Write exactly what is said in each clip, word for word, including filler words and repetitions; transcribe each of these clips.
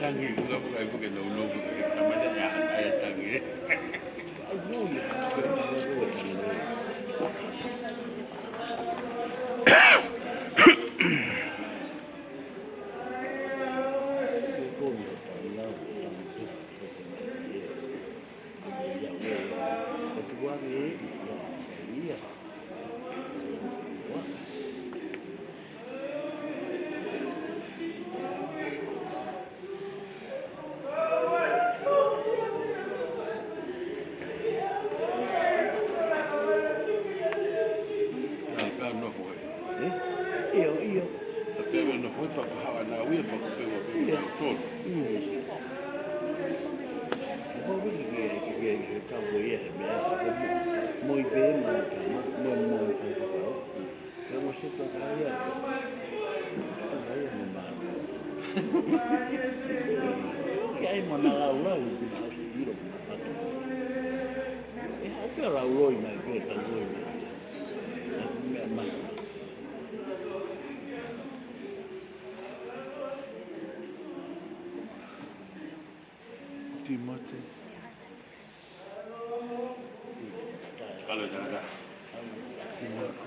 Tangi, buka, buka, buka, no, no, buka, tamata, ya, ya, tangi. ʻIo, ʻio. Tapewa no fo pa pa hawa na ui pa ko fewa pe na to. Mm. Ko ko ki ki ki ki ki ka ko ia he meʻa ko mo mo i pe ma ka ma mo mo i ka ka. Ka mo se to ka ia. To ka ia mo ma. Ki ai mo na lau lau i ki na o si iro mo na ka. E hau ke lau loi mai ke ka loi mai. Meʻa mai. Timoti. Timoti.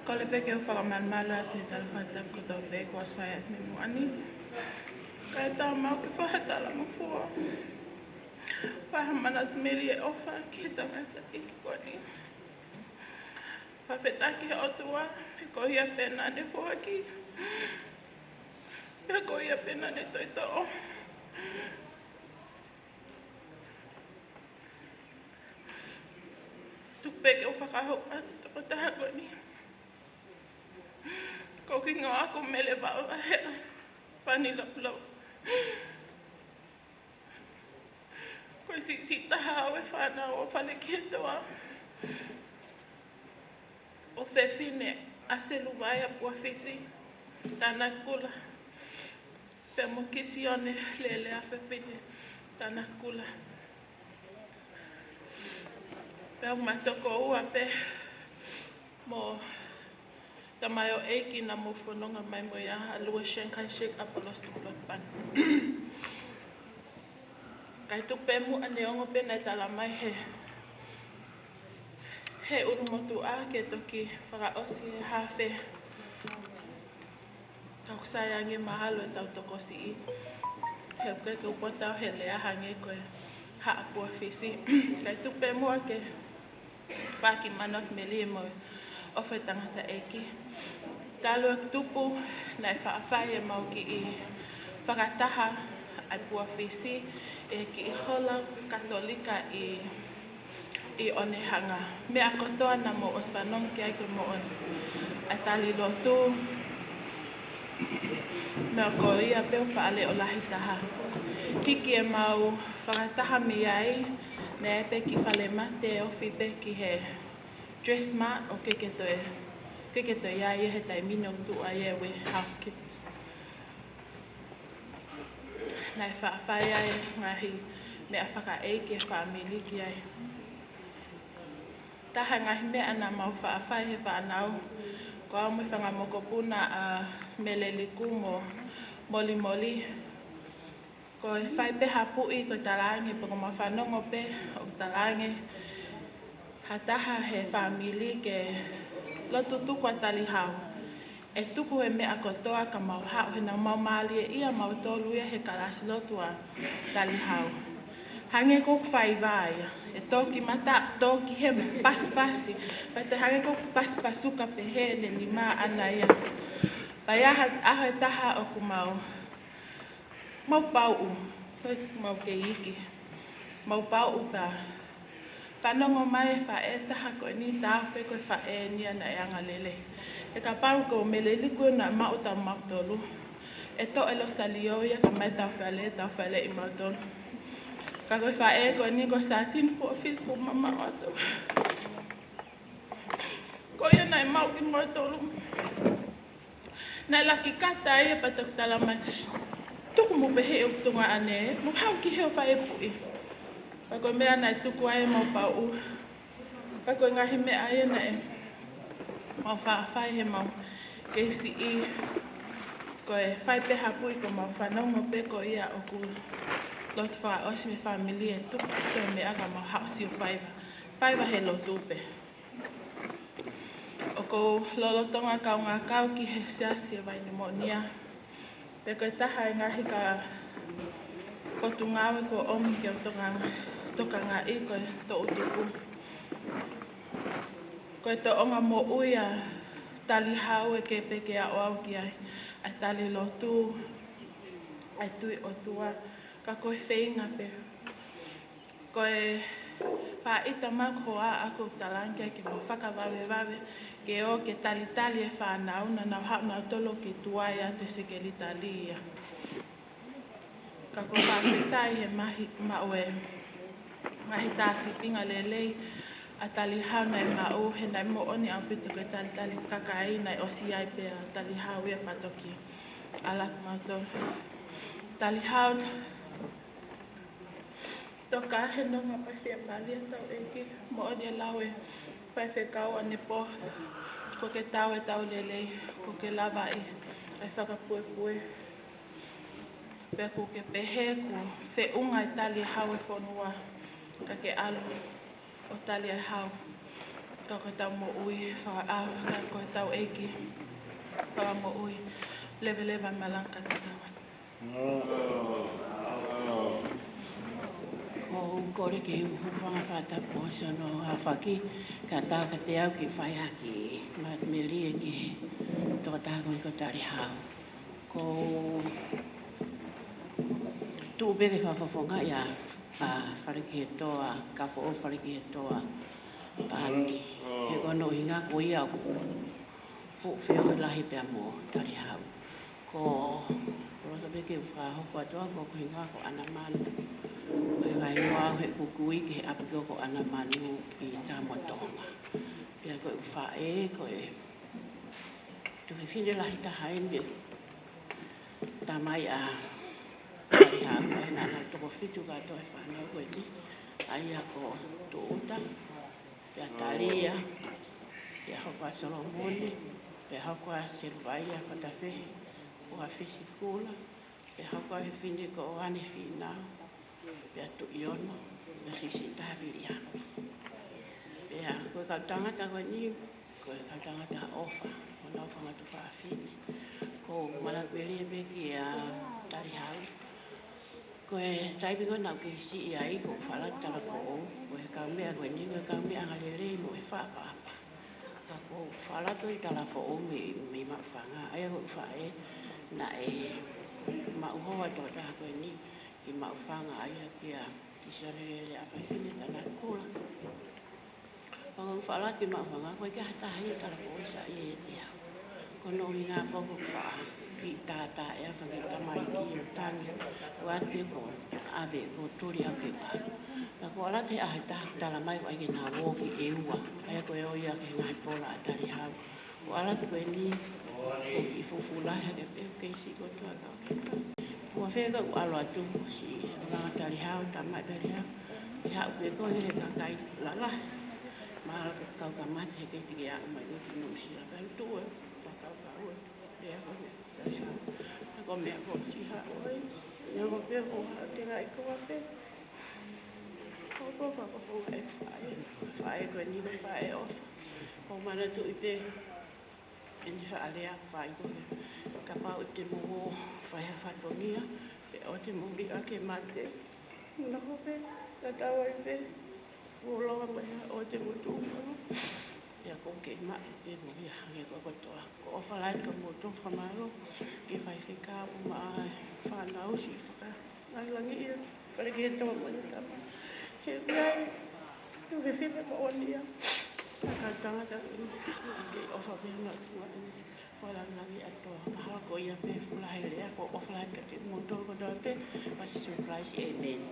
Kole pē ke u fakamalumalu atu he tala fakatapu kotoa pē kuo ʻosi fai atu mei muʻa ni. Kae ʻatā maʻu ke fakatalangofua, fakamanatu melie ʻofa ki he tangataʻeiki ko eni. Fakafetaʻi ki he ʻOtua, he ko ia pē naʻa ne foaki, he ko ia pē naʻa ne toitoʻo. Tuku pē ke u fakahoko atu e tokotaha ko eni. Ko e kiʻi hingoa ko Mele Vaʻavaheʻa Pani Laulau. Ko e siʻisiʻi taha ʻo e fānau ʻo Falekihetoa, ʻofefine ʻa Seluvai ʻa Puafisi, Tanakula, pea mo Kisione Lelea, ʻofefine Tanakula. Pea u matokoua pē mo tamaioʻeiki naʻa mou fononga mai mo ia, ʻa Lua Chiang Kai-shek, ʻa Apolo Stubblot Pani. Kae tuku pē muʻa neongo pē naʻe tala mai he, he ʻulumotuʻa ke toki fakaʻosi e hafe. Tau sai ange mahalo ʻetau tokosiʻi. He ʻoku ʻikai ke u pō tau he lea hangē ko e Haʻa Puafisi. Kae tuku pē muʻa ke fakamanatu melie mo e ʻofa e tangataʻeiki. Talu e tupu, naʻe faʻa fai ʻemau kiʻi fakataha ʻa e Puafisi ʻi he kiʻi hola Katolika ʻi, ʻi Onehunga. Meʻa kotoa naʻa mou ʻosi fanongo ki ai ko e moʻoni. ʻA e tali lotu, meʻa ko ia pē ʻoku faʻa leʻo lahi taha. Hiki ʻemau fakataha mei ai, naʻe ʻi ai pē kiʻi fale mate ofi pē ki he Dressmart, ʻoku ʻikai ke toe, ʻikai ke toe ʻi ai ia he taimi ni, ʻoku tuʻu ai e housekeepers. Naʻe faʻa fai ai e ngaahi meʻa fakaʻeiki e fāmili ki ai. Taha e ngaahi meʻa naʻa mau faʻa fai he fānau, ko au mo e fanga mokopuna ʻa Meleliku mo Molimoli, ko e fai pē ha puʻi ko e talaange, pe ko e mau fanongo pē ʻoku talaange ha taha he fāmili ke lotu tuku ʻa Talihau. ʻE tuku e meʻa kotoa ka mau haʻu he naʻa mau mālieʻia mautolu ia he kalasi lotu ʻa Talihau. Hangē ko ʻeku faiva ia. ʻE tō ki mata, tō ki hema, pasipasi. Pea toe hangē ko ʻeku pasipasuka pehē ʻene nima ʻaʻana ia. Pea ʻi ai ha ʻaho ʻe taha ʻoku mau mau pauʻu, ko e mau kei iiki. Mau pauʻu pea fanongo mai e faʻē taha ko eni, tā pē ko e faʻē eni ia naʻe angalelei. He kapau ko Meleliku naʻa maʻu ʻa mautolu, ʻe toʻo e losalio ia ka mai tau fale, tau fale ʻi mautolu. Ka ko e faʻē ko eni ko Satini Puofisi kuo mamaʻo atu. Ko ia naʻe maʻu kimoutolu. Naʻe laki kata ia pea toki talamai, tuku mo pehē ʻe ʻoku tuongaʻane, mo haʻu ki he ʻo fai e puʻi. Ka ko e meʻa naʻe tuku ai ʻemau pauʻu. Ka ko e ngaahi meʻa ia naʻe mau faʻa fai heʻemau kei siʻi, ko e fai pē ha puʻi ko ʻemau fanongo pē ko ia ʻoku lotu fakaʻosi mei he fāmili ʻe tuku ʻa e meʻa ka mau haʻu ʻo sio faiva. Faiva he lotu pē. ʻOku ou lolotonga kaungā kau ki he siasi ʻi Vainimonia. Pea ko e taha e ngaahi ka potungāue kuo ʻomi ke u toka-, tokangaʻi ko e toʻutupu. Ko e tōʻonga moʻui ʻa Talihau ʻe kei pē ke aʻu au ki ai, ʻa e tali lotu, ʻa e tui ʻOtua, ka ko e feinga pē. Ko e faʻahinga mako ʻa ʻaku talange ke mau fakavavevave, ke ō ke talitali e fānau, naʻa nau haʻu nautolu ki tuai atu e sekelitali ia. Ka ko e fakafetaʻi he mahi, maʻu e ngaahi tā sīpinga lelei ʻa Talihau naʻe maʻu, he naʻe moʻoni ʻaupito ko e talitali kakai, naʻe ʻosi ʻi ai pē ʻa Talihau ia pea toki ʻalu atu mautolu. Talihau, toka he nonga pasi e mali ʻa hotau ʻEiki, moʻoni e lau ʻa e faifekau ʻanepō, kuo ke tau e tau lelei, kuo ke lavaʻi ʻa e fakapuepue. Pea kuo ke pehē kuo feʻunga e tali e hau e fonua, ka ke ʻalu ʻo tali e hau. Ka ko hotau moʻui fakaʻau, ka ko hotau ʻEiki fakamoʻui, leveleva malanga ka tatau atu. ʻOku ou kole ke u hūfanga he fakatapu ʻo hono aofaki, kae ʻatā kiate au ke fai ha kiʻi maʻu melie ki he tokotaha ko eni ko Talihau. ʻOku ou tuʻu pē ke fakafofongaʻi ʻa, ʻa Falekihetoa, ka foʻou Falekihetoa Pani. He ko hono ʻuhinga ko ia ʻoku fuʻu feohi lahi pea mo Talihau. Ko, ko loto pē ke u fakahoko atu au, ko hoku hingoa ko ʻAnamanu. Ko e vahevahe au he kuku ʻi he ʻapi ko ʻAnamanu ʻi Tamotonga. Pea ko ʻeku faʻē, ko e tuofefine lahi taha eni, tamai ʻa Talihau, ʻa ia naʻa nau toko fitu kātoa e fānau ko eni, ʻa ia ko Tuʻuta, pea Talia, pea hoko ʻa Solomone, pea hoko ʻa Seluvaia Fatafehi, ʻo ʻa Fisikula, pea hoko ʻa e fefine ko ʻAne Fīnau, pea Tuʻiono, pea Sisita Viliami. Pea ko e kau tangata ko eni, ko e kau tangata ʻofa, ko honau fanga tuofefine. ʻOku ou manatu melie pē kia Talihau. Ko e taimi ko ē naʻa ku kei siʻi ai, ʻoku ou faʻa ʻalu atu talafoʻou, ko e kaumeʻa ko eni, ko e kaumeʻa angalelei mo e fakaʻapaʻapa. Ka ʻoku ou faʻa ʻalu atu talafoʻou mei, mei Maʻufanga, ʻa ia ko e faʻē naʻe maʻu hoa tokotaha ko eni ki Maʻufanga, ʻa ia kia Kisione Lele ʻa Faifine Tanakula. Pea ʻoku ou faʻa ʻalu atu ki Maʻufanga, ʻoku ʻikai ha taha ia talafoʻou saiʻia ʻiate au. Ko hono ʻuhinga ko ʻeku faʻa kiʻi tātā ʻe au fanga kiʻi tamaiki ʻo tangi, ʻo ʻoatu ʻeku ʻave ʻo tuli au ke ʻalu. Pea ʻoku ou ʻalu atu he ʻaho ʻe taha talamai ʻoku ʻikai ke nau ō ki ʻEua, ʻa ia ko e ō ia ki he ngaahi pola ʻa Talihau. ʻOku ou ʻalu atu ko eni, ʻoku ou kiʻi fufula hake pē, ʻoku kei siʻi kotoa kau ke kau. Kuo fē ka ʻoku ou ʻalu atu, siʻi ʻolunga Talihau, tamaʻi Talihau. ʻE haʻu pē koe he kakai lalahi. Mahalo ke kau ka mate he kei tiki aʻu mai ko ē ki Nuʻusila, pea tuʻu e fakakaukau ē. Pea ko e Talihau, ko e meʻa ko ē siʻi haʻu ai. Neongo pē ʻoku ou haʻu tengaʻi koa pē. ʻOku ou fakafofongaʻi e faʻē, faʻē ko eni ko e faʻē ʻofa. ʻOku ou manatuʻi pē ʻene faʻa lea, faʻē ko ē, kapau te mo fai ha fatongia, pe ʻoua te mo liʻaki e mate. Nofo pē, tatau ai pē, fuoloa mo e hā, ʻoua te mo tuʻu mo. Pea ʻoku ou kei maʻu pē mo ia hangē ko kotoa. ʻOku ou ʻofa lahi kia moutolu, fakamālō ki he faifekau mo e fānau siʻi faka- Ai langi ia, Falekihetoa mo ʻene tama. He ʻoku ʻi ai, ʻoku fefine moʻoni ia. Ka tangata, ke ʻofa pē na, ua eni. Ko langi ʻa toa, mahalo ko ia pē fula he lea, ʻoku ou ʻofa lahi kiate kimoutolu kotoa pē, ʻia Sīsū Kalaisi, ʻēmeni.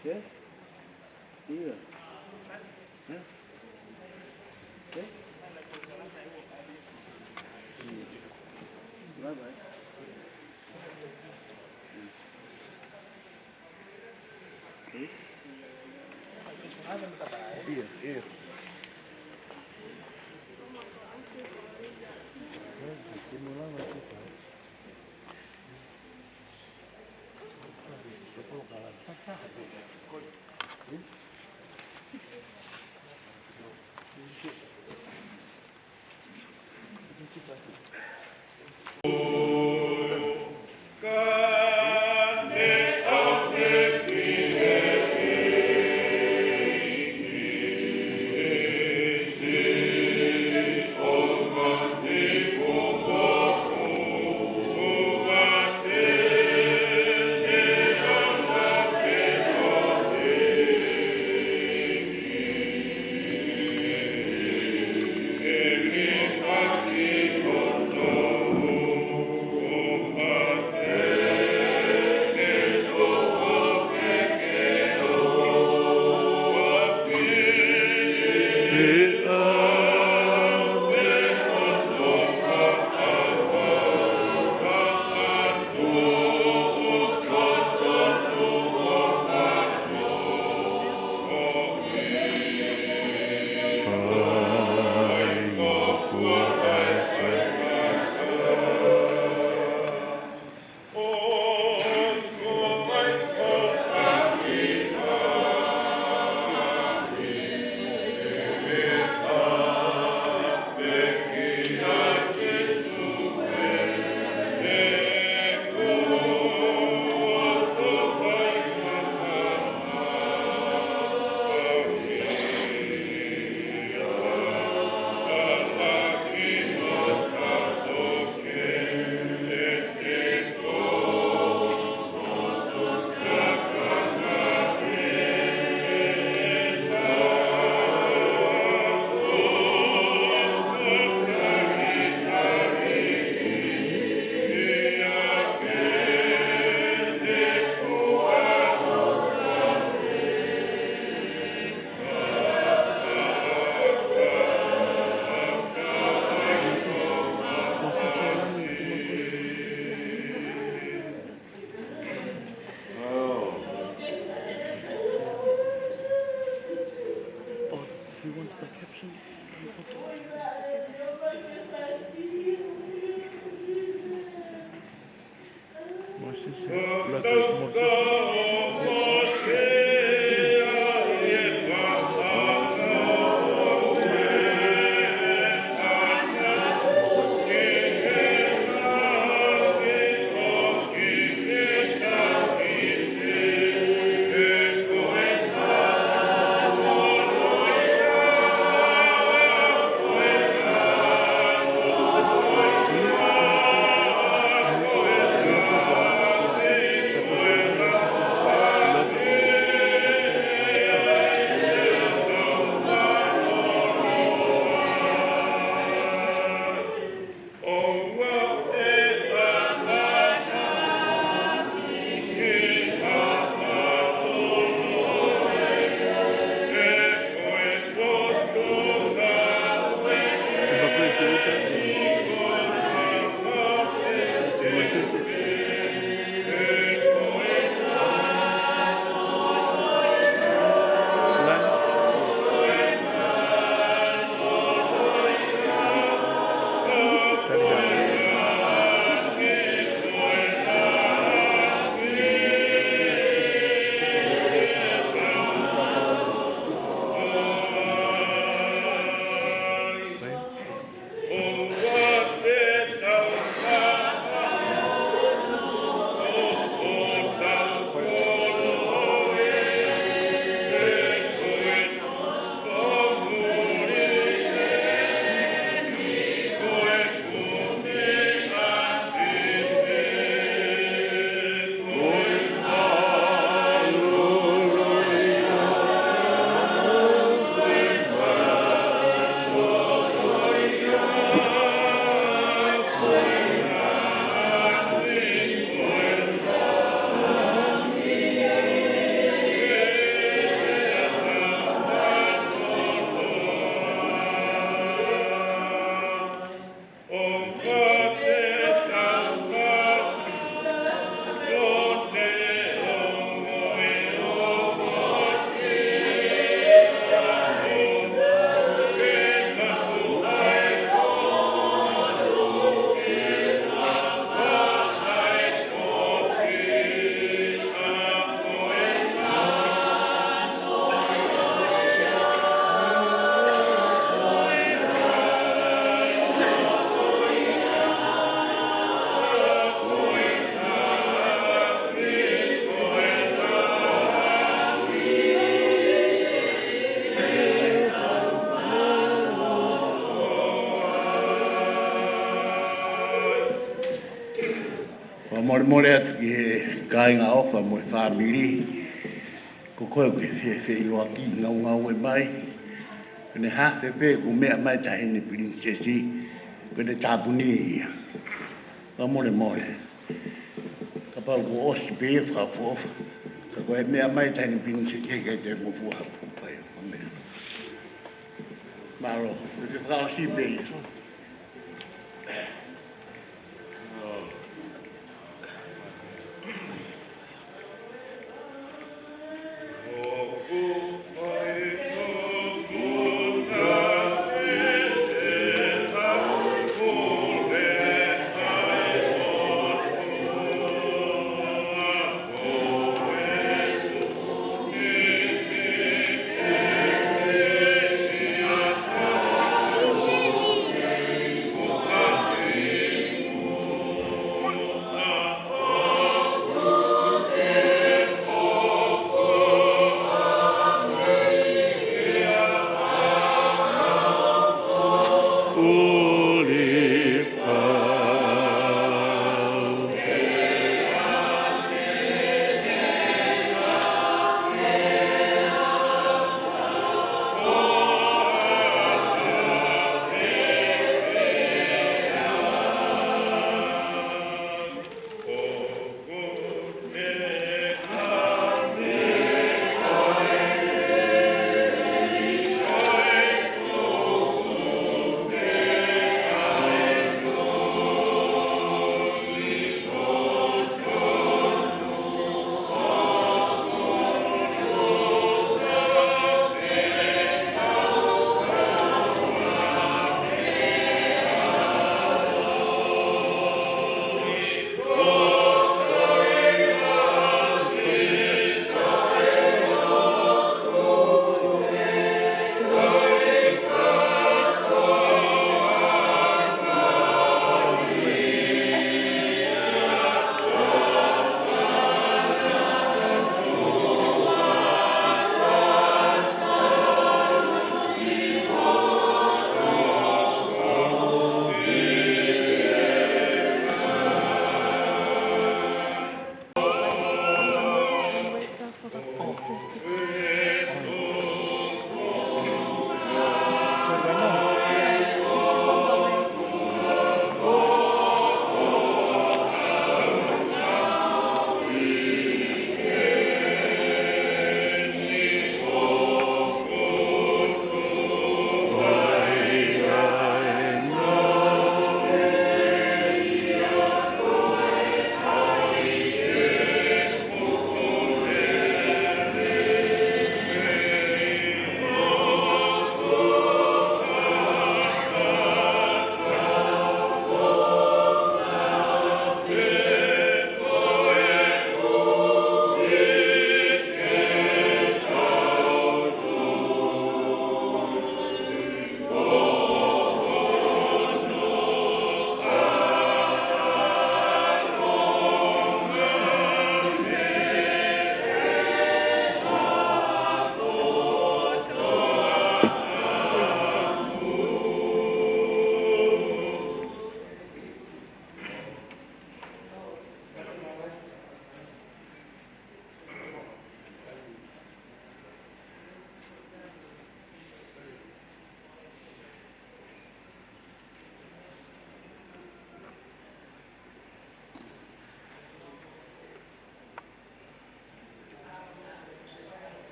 Okay? Iya. Hah? Okay? Iya. Bye-bye. Iya, iya. Mōsese, ʻuluaki Mōsese. Fakamolemole atu ki he kāinga ʻofa mo e fāmili. Ko koe ʻoku ke fe-, feʻiloaki ngaungaue mai. Ko ʻene hafe pē kuo meʻa mai Taʻahine Pilinisesi. Ko ʻene tāpuni ia. Fakamolemole. Kapau kuo ʻosi pē ia fakaʻofoʻofa. Ka ko e meʻa mai Taʻahine Pilinisesi ʻikai te u ngofua ha pupu pai ʻo meʻa. Mālō. Ko e fakaʻosi pē ia.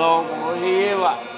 Hiva.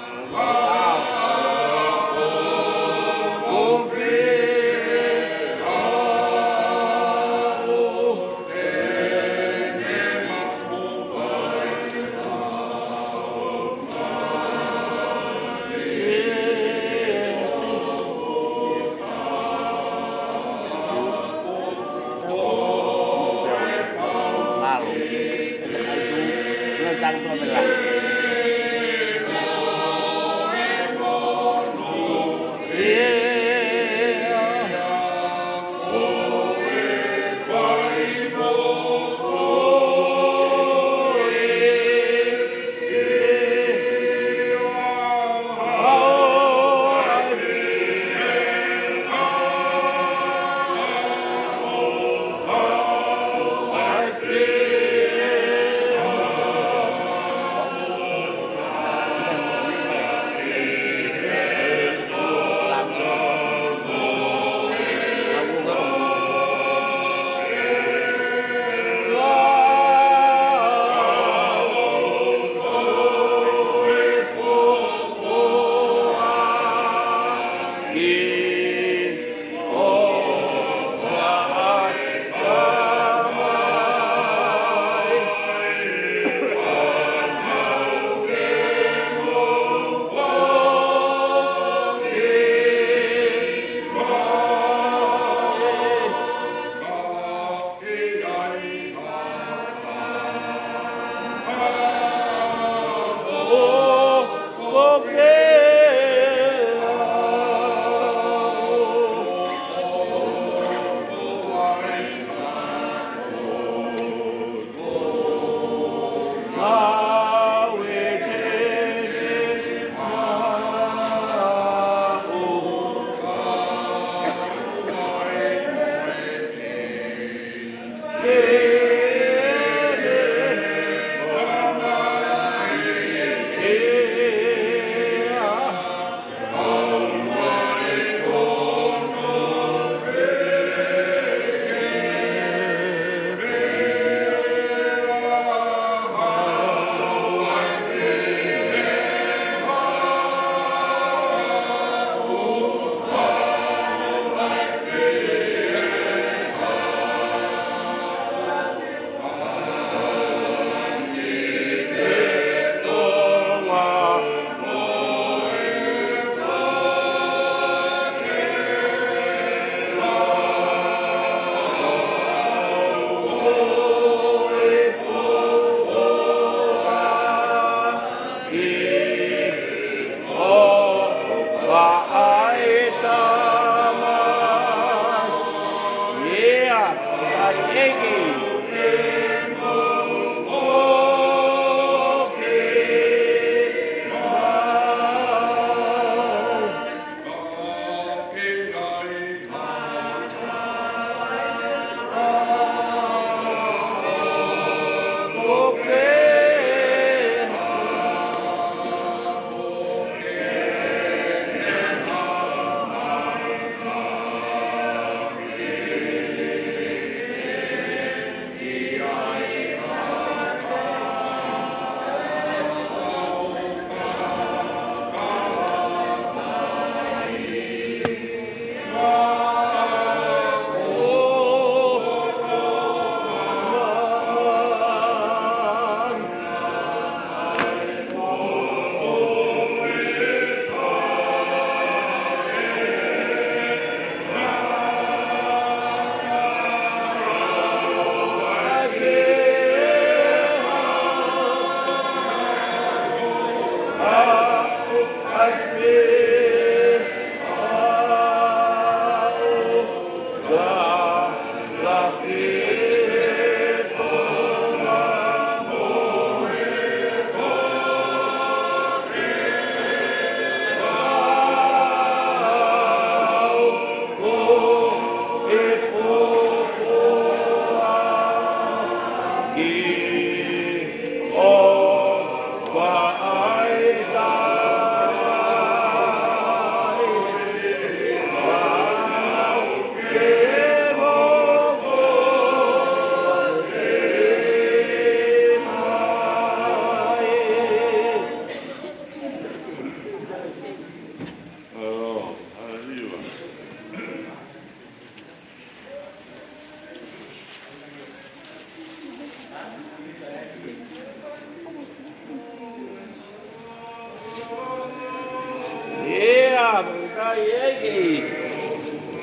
ʻEiki,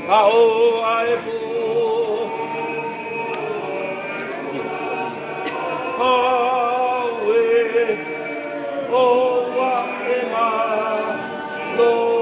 ʻa ʻoua ʻe pū. ʻOua ʻe, ʻoua ʻe mālōlō.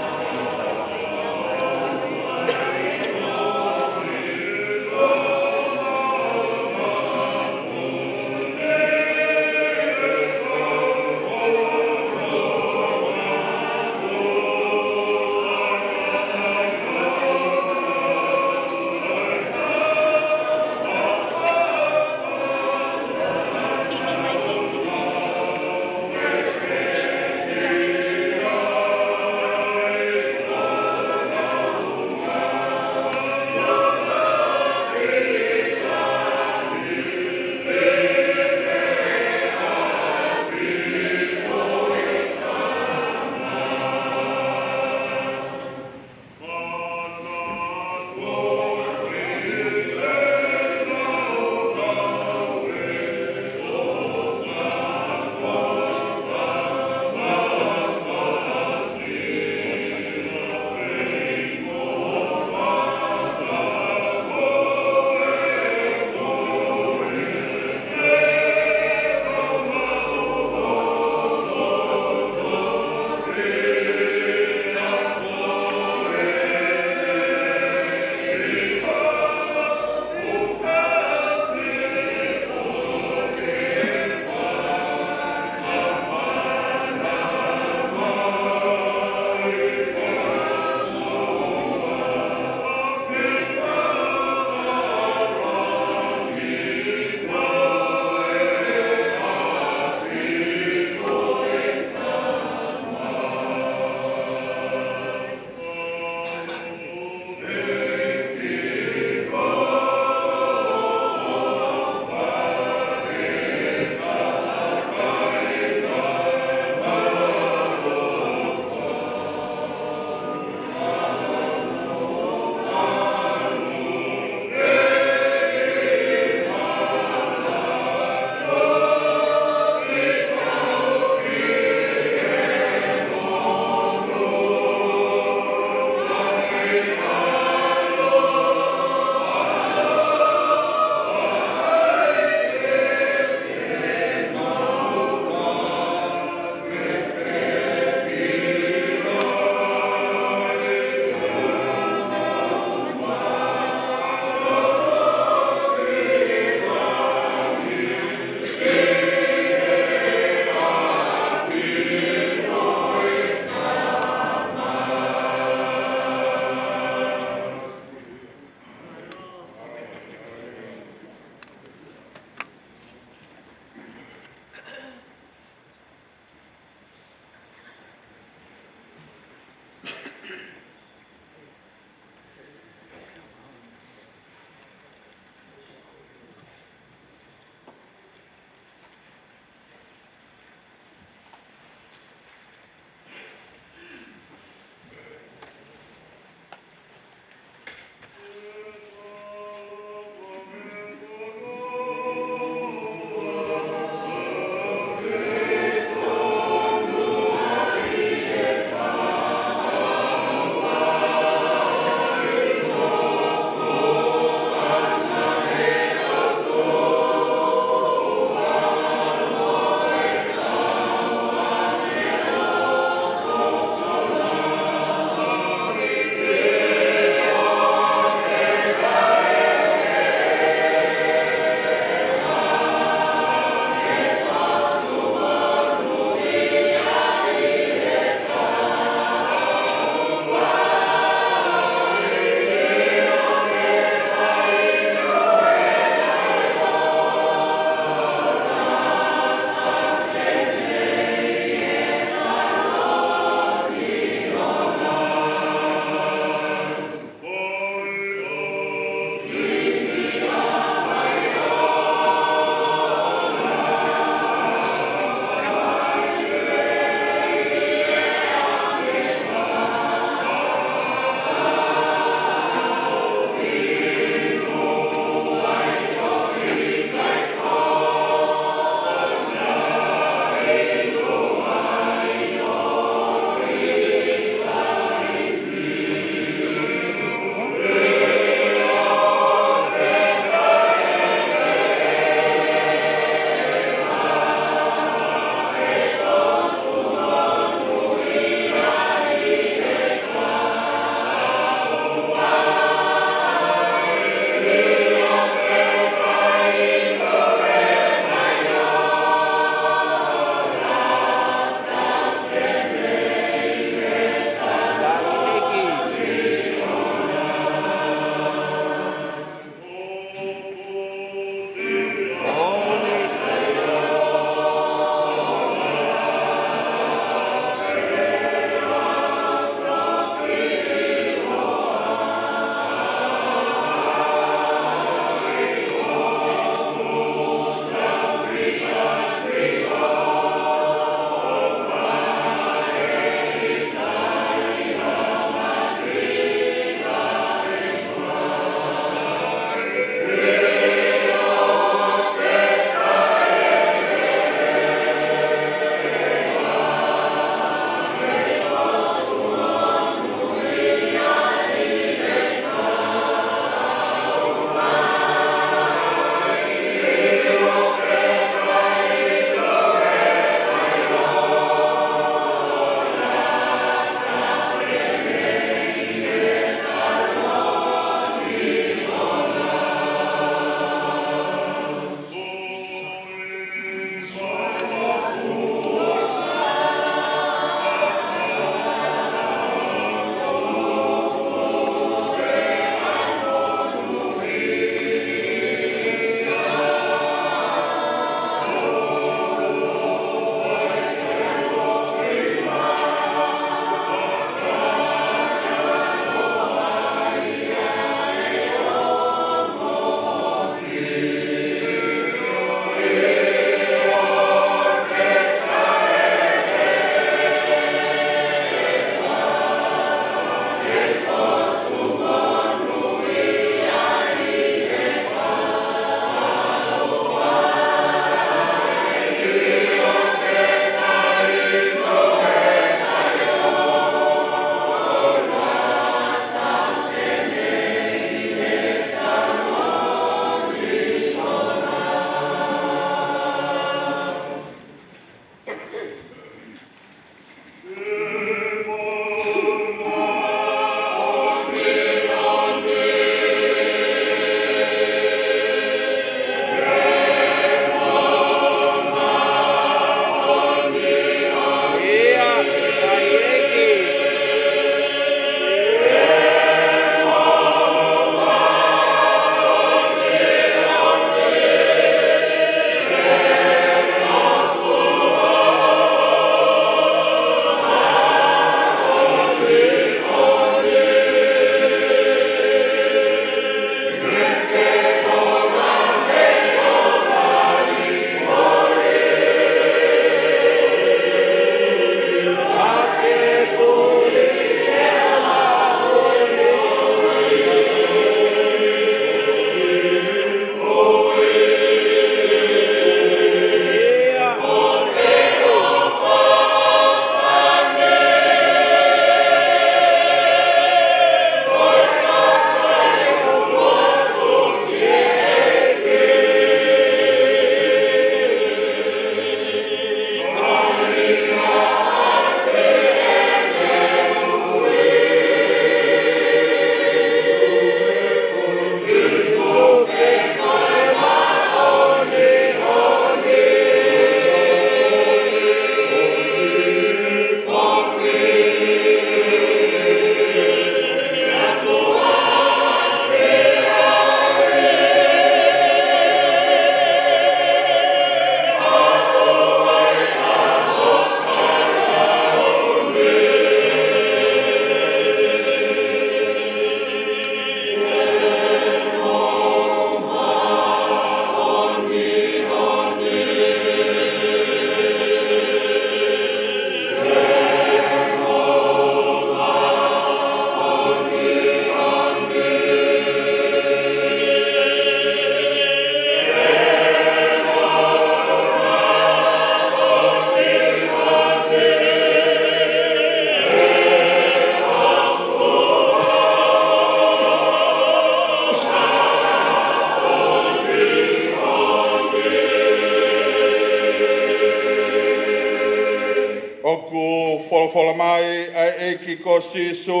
Folofola mai ʻa e ʻEiki ko Sīsū,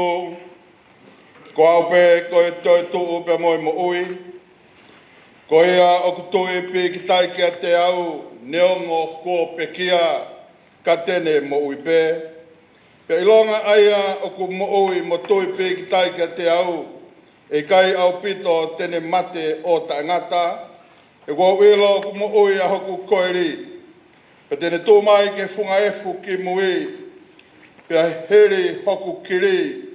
ko au pē ko e toetuʻu pea mo e moʻui. Ko ia ʻoku tui pīkitai kiate au, neongo kuo pekia, ka te ne moʻui pē. Pea ʻilonga ʻa ia ʻoku moʻui mo tui pīkitai kiate au, ʻe ʻikai ʻaupito te ne mate ʻo taʻengata. He kuo u ʻilo ʻoku moʻui ʻa hoku koeli, pea te ne tuʻu mai ki he funga efu ki mui, pea heli hoku kili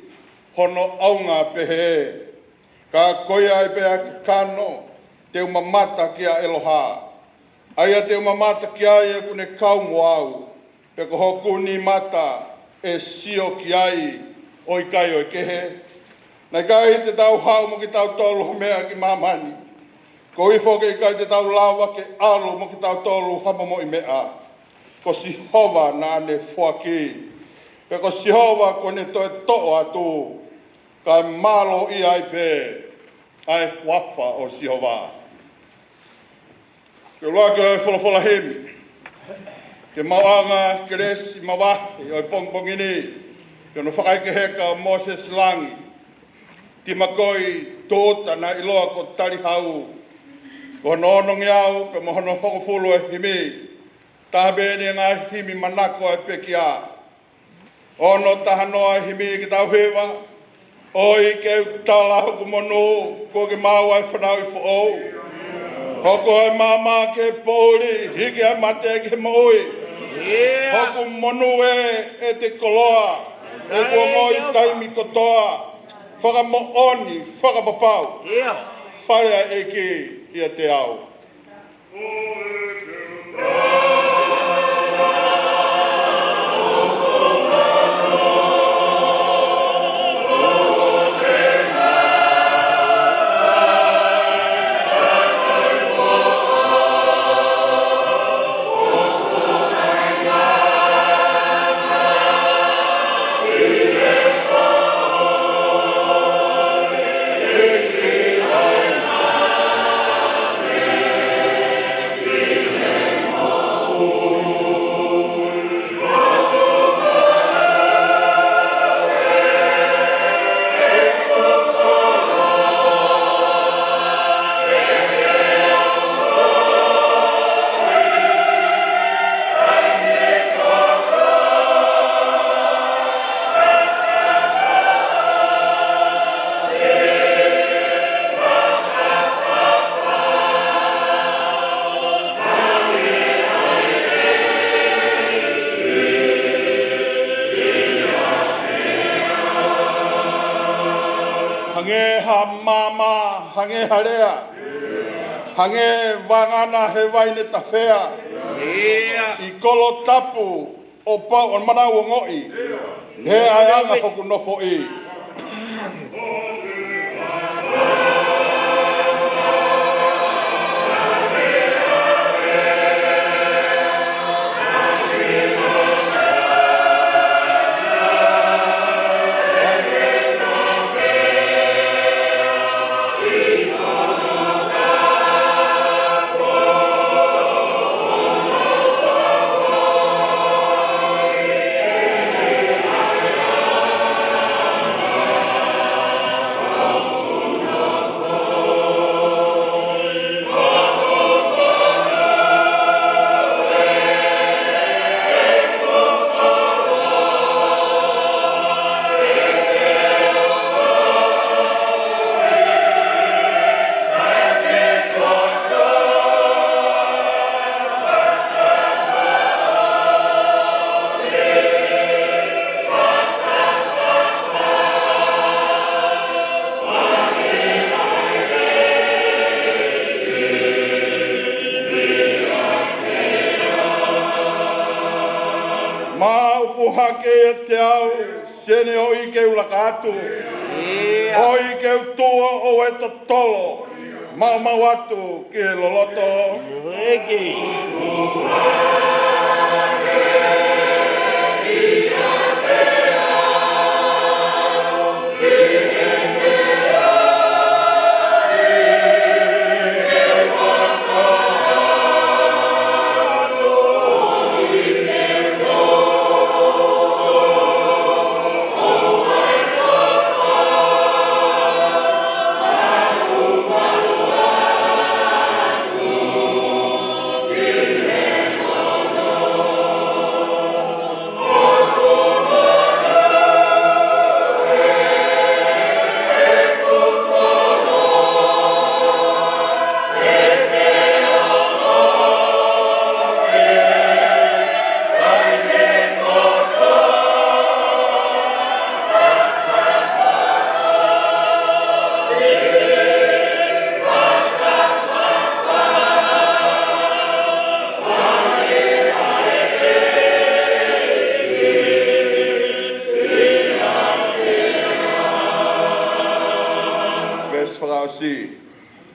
hono ʻaunga pehē. Ka ko ia ai pē ʻa e kakano, te u mamata kia ʻEloha, ʻa ia te u mamata ki ai ʻoku ne kau mo au, pea ko hoku nima ʻe sio ki ai ʻo ʻikai ʻo e kehe. Naʻe ʻikai te tau haʻu mo kitautolu ha meʻa ki māmani, koeʻuhi foki ʻe ʻikai te tau lava ke ʻalu mo kitautolu ha momoʻi meʻa. Ko Sihova naʻa ne foaki, pea ko Sihova kuo ne toe toʻo atu, kae mālō ia ai pē ʻa e huafa ʻo Sihova. Ke ʻuluaki ʻo e folofola himi, ke maʻu ʻa e kelesi mavahe ʻo e pongipongi ni, ke ne fakaʻeke heka ʻo Mōsese Langi, Timakoi Tōta naʻe ʻiloa ko Talihau, ko hono onongeau pea mo hono hongofulu ʻo e himi, taha pē eni e ngaahi himi manako ʻa e pekia. Ono taha noa e himi ke tau hiva. ʻOi ke u tala hoku monū, kuo ke maʻu ʻa e fanauʻi foʻou. Hoko ʻa e maama ki he poʻuli, hiki ʻa e mate ki he moʻui. Hoku monū ē, ʻete koloa, ʻoku ongoʻi taimi kotoa. Fakamoʻoni, fakapapau. Fale ʻa e ʻEiki ʻiate au. Hangē ha maama, hangē ha lea, hangē vangana he vaine tafea. ʻI kolo tapu, ʻo pau ʻo manau ongoʻi, he ʻa e anga hoku nofoʻi. Maʻu puhake ʻiate au, sene ʻoʻi ke u laka atu. ʻOʻi ke u tuʻu ʻo e totolo, maumau atu ki he loloto.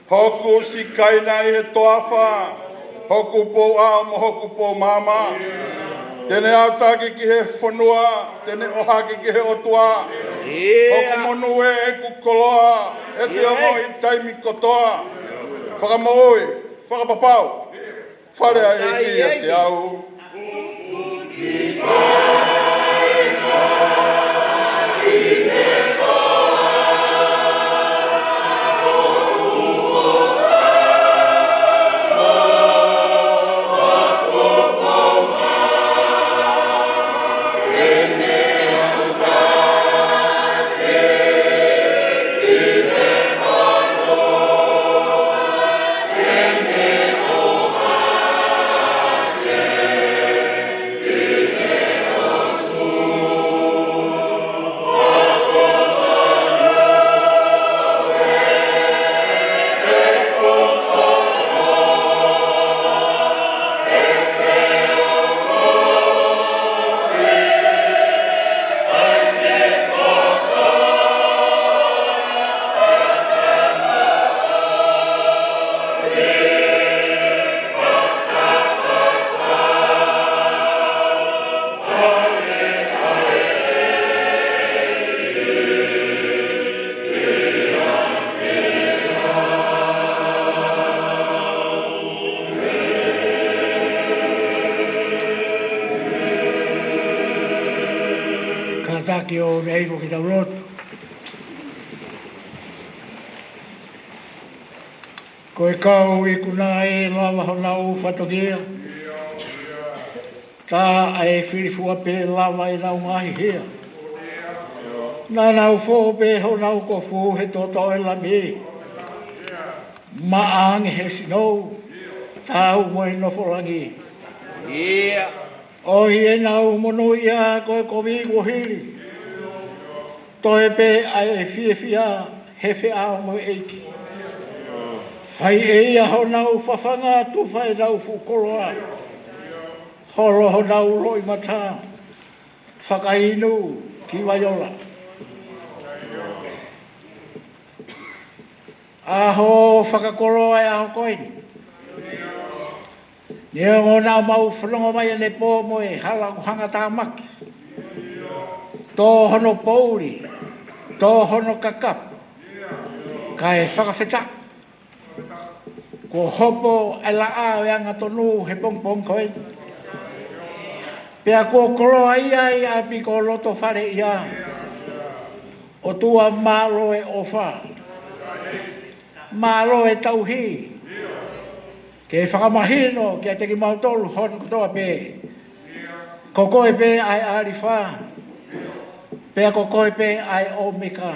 Hoku sikaina ʻi he toafa, hoku pouʻao mo hoku poumaama. Te ne aʻutaki ki he fonua, te ne ʻohake ki he ʻOtua. Hoku monū ē, ʻeku koloa, ʻe te ongoʻi taimi kotoa. Fakamoʻui, fakapapau, fale ʻa e ʻEiki ʻiate au. Kātaki ʻo meʻa ʻi ko ke tau lotu. Ko e kau ikuna ʻe lava honau fatongia, tā ʻa e filifua pē lava ʻenau ngaahi hia. Naʻa nau fō pē honau kofu he toto ʻo e Lami, maʻa ange he sinou, taau mo e nofo langi. ʻOi ʻenau monūʻia ko e kovi kuo hili. Toe pē ʻa e fiefia he feʻao mo e ʻEiki. Fai ʻe ia honau fafanga, tufa ʻenau fuʻu koloa. Holo honau loʻimata, fakainu ki vai ola. ʻAho fakakoloa e ʻaho ko eni. Neongo naʻa mau fanongo mai ʻanepō mo e hala ʻoku hangatāmaki, tō hono poʻuli, tō hono kakapu, kae fakafetaʻi kuo hopo e laʻā ʻo e angatonu he pongipongi ko eni. Pea kuo koloaʻia ai ʻa e ʻapi ko Lotofale ia. ʻOtua, mālō e ʻofa, mālō e tauhi, ke fakamahino kiate kimautolu hono kotoa pē. Ko koe pē ʻa e ʻAlifa, pea ko koe pē ʻa e ʻOmeka.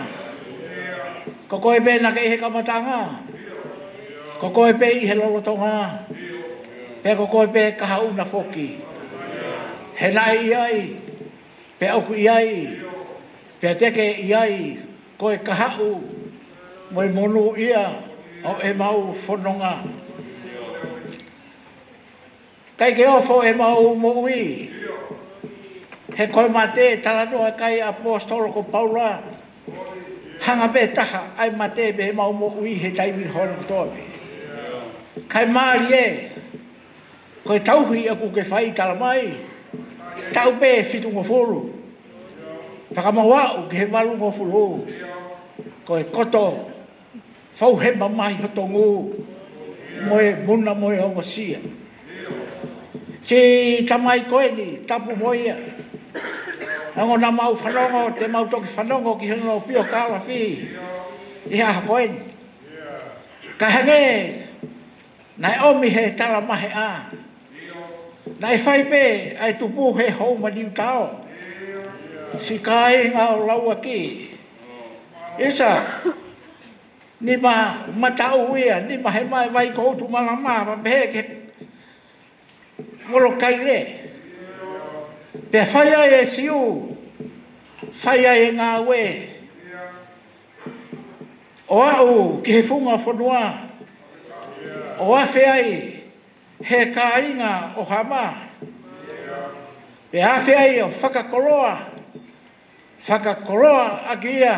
Ko koe pē naʻa ke ʻi he kamataʻanga, ko koe pē ʻi he lolotonga, pea ko koe pē kahaʻu na foki. He naʻe ʻi ai, pea ʻoku ʻi ai, pea te ke ʻi ai, ko e kahaʻu mo e monūʻia ʻo ʻemau fononga. ʻIkai ke ofo ʻemau moʻui, he ko e mate, talanoa ki ai e ʻaposetolo ko Paula, hanga pē taha ʻa e mate mei heʻemau moʻui he taimi hono kotoa pē. Kae mālie, ko e tauhi ʻoku ke fai, talamai, taʻu pē fitungofulu, pea ka mau aʻu ki he valungofulu, ko e koto, fou he mamahi hoto ngū, mo e muna mo e ongosia. Siʻi Tamai ko eni, tapu mo ia. Neongo naʻa mau fanongo, te mau toki fanongo ki hono piokalafi ʻi he ʻaho ko eni. Ka hangē naʻe ʻomi he talamaheʻa, naʻe fai pē ʻa e tupu he houma niutao. Siʻi kāinga ʻo Lauaki, ʻisa, nima mataʻu ia, nima he maʻa e vai ko Utumalama, pea pehē ki Molokai lē. Pea fai ai e Siu, fai ai e ngāue, ʻo aʻu ki he funga fonua, ʻo afe ai he kāinga ʻo Hama, pea afe ai ʻo fakakoloa, fakakoloa ʻaki ia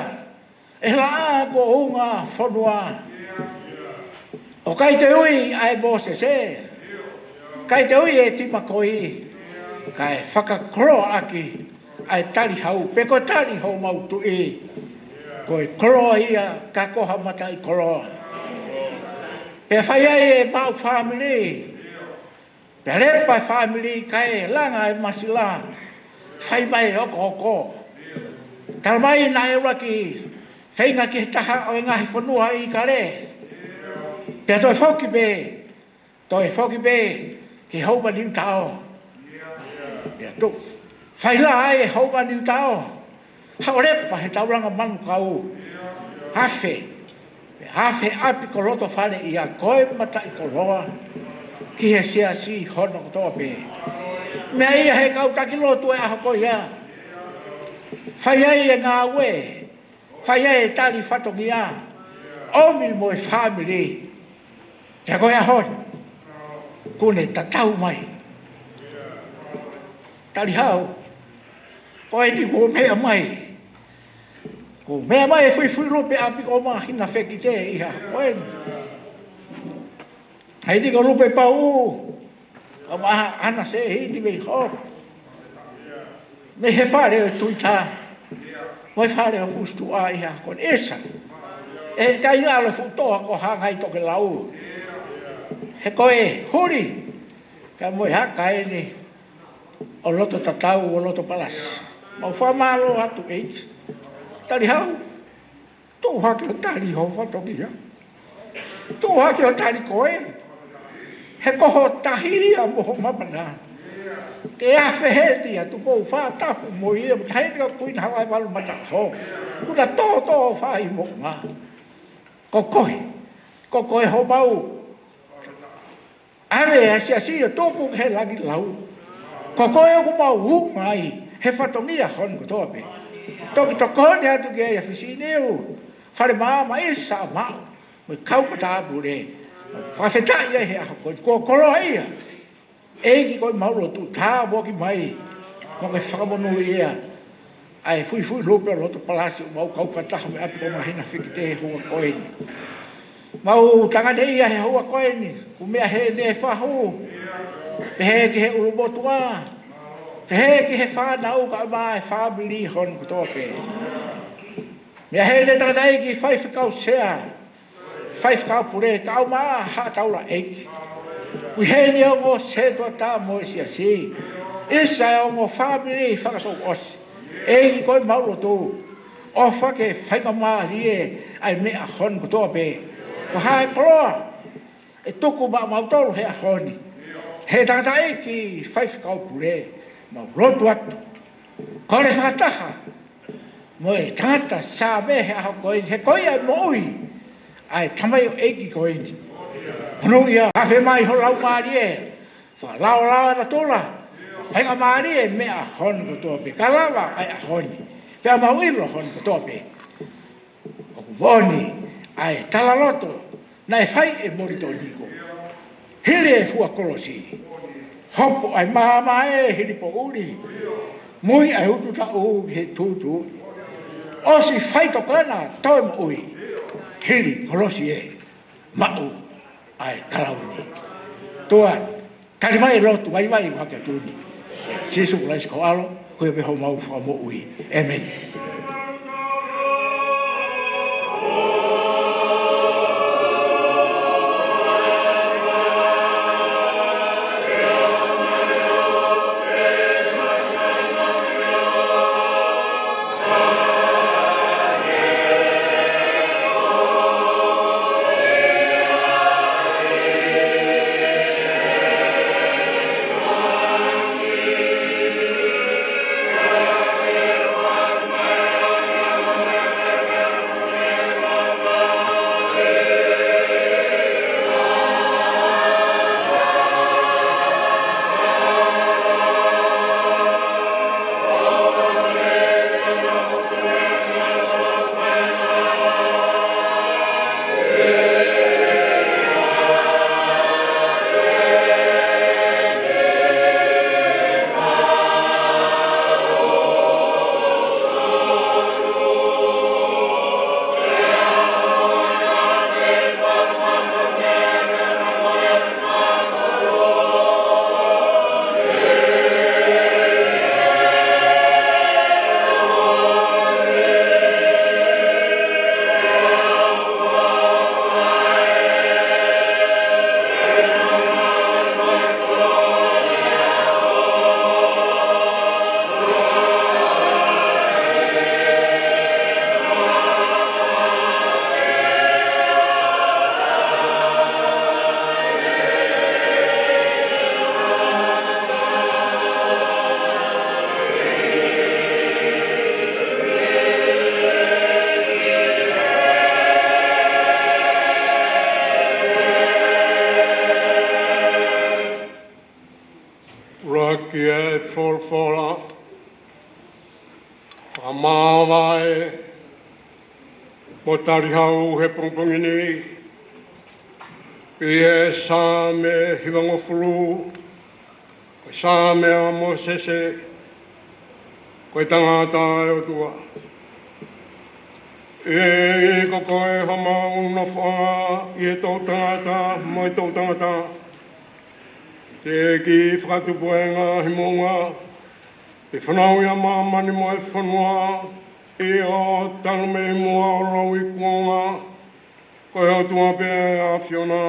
ʻe he laʻā ko ʻUngafonua. ʻOku ʻikai te ui ʻa e Mōsese, ʻikai te ui e timakoi, kae fakakoloaʻaki ʻa e talihau, pe ko e tali homau tuʻi, ko e koloa ia, ka ko ha mataʻikoloa. Pea fai ai e maʻu fāmili, pea lepa e fāmili kae langa e masila, fai mai e okooko. Tala mai naʻe ʻuluaki feinga ki he taha ʻo e ngaahi fonua ʻi ʻIkale, pea toe foki pē, toe foki pē ki he Houʻa Niutao. Pea toe fai lā ai e Houʻa Niutao, haʻu ʻo lepa he taulanga manukau. Afe, afe ʻapi kolotofale ia ko e mataʻikoloa ki he siasi hono kotoa pē. Meʻa ia he kau taki lotu e ʻaho ko ia. Fai ai e ngāue, fai ai e tali fatongia, ʻomi mo e fāmili. Pea ko e ʻaho ni, kuo ne tatau mai. Talihau, ko eni kuo meʻa mai. Kuo meʻa mai e fuifui lupe ʻapi ko Māhina Fekite ʻi he ʻaho ko eni. Hei tiko lupe pau, ʻa ma ana se hiti mei ho. Mei he fale ʻo Tuita, mo e fale ʻo Husituʻa ʻi he ʻaho ko eni ʻesa. ʻE ʻikai ʻalu e fuʻu toa ko Hangai Tokelau. He ko e huli, ka mo e haka eni ʻo loto tatau, ʻo loto palasi. Mau fakamālō atu ʻEiki. Talihau, tuʻu hake ʻo tali ho fatongia. Tuʻu hake ʻo tali koe. He ko ho tahi ia mo ho māmani. Ke afe heni ʻa Tupou Fatapu mo ia, mo Taʻahine Kuini Halaevalu Mataʻaho. Kuo na tōtō fai mo ngā. Ko koe, ko koe homau ʻave ʻa e siasi ʻo tuku ki he langi lau. Ko koe ʻoku mau unga ai he fatongia hono kotoa pē. Toki tokoni atu ki ai ʻa Fisiniu, Fale Maama, ʻisa, Maʻu, mo e kau matāpule. Fakafetaʻi ai he ʻaho ko eni, kuo koloa ia. ʻEiki, ko ʻemau lotu, tāpuaki mai, mo ke fakamonūʻia ʻa e fuifui lupe ʻo loto palasi ʻoku mau kau fakataha mo e ʻapi ko Māhina Fekite he houa ko eni. Mau tanganeʻia he houa ko eni, kuo meʻa heni e fahu, pehē ki he ʻulumotuʻa, pehē ki he fānau kae ʻumaʻā e fāmili hono kotoa pē. Meʻa heni e tangataʻeiki faifekau sea, faifekau pule, kae ʻumaʻā haʻa taulaʻeiki. Ui heni e ongo setuata mo e siasi. ʻIsa, e ongo fāmili fakatouʻosi. ʻEiki, ko ʻemau lotu, ʻofa ke faingamālie ʻa e meʻa hono kotoa pē. Ko e hā e koloa ʻe tuku maʻamautolu he ʻaho ni, he tangataʻeiki faifekau pule, mau lotu atu. Kole fakataha mo e tangata Saame he ʻaho ko eni, he ko ia e moʻui ʻa e tamaioʻeiki ko eni. Monūʻia, afe mai ho Laumālie, fakalaolao ʻa e natula, faingamālie e meʻa hono kotoa pē, ka lava ʻa e ʻaho ni, pea mau ʻilo hono kotoa pē. ʻOku moʻoni ʻa e talaloto naʻe fai ʻe Molitoni ko, hili e fua kolosi, hopo ʻa e maama ʻe hili poʻuli, mui ʻa e utu taʻu ki he tūtuuʻi. ʻOsi faitokanga toe moʻui, hili kolosi ē, maʻu ʻa e kalauni. ʻOtua, tali mai e lotu vaivai ʻoku hake atu ni. Sīsū Kalaisi ko ho ʻAlo, ko ia pē homau Fakamoʻui. ʻĒmeni. ʻi he folofola, fakamāvae mo tali hau he pongipongi ni, ʻi he Saame hivangofulu, ko e Saame ʻa Mōsese, ko e tangata ʻa e ʻOtua. ʻEiki, ko koe homau nofoʻanga ʻi he toʻutangata mo e toʻutangata. Teʻeki fakatupu ʻa e ngaahi moʻunga, pe fanauʻi ʻa māmani mo e fonua, ʻio, talu mei muʻa ʻo lauikuonga, ko e ʻOtua pē ʻa e ʻAfiona.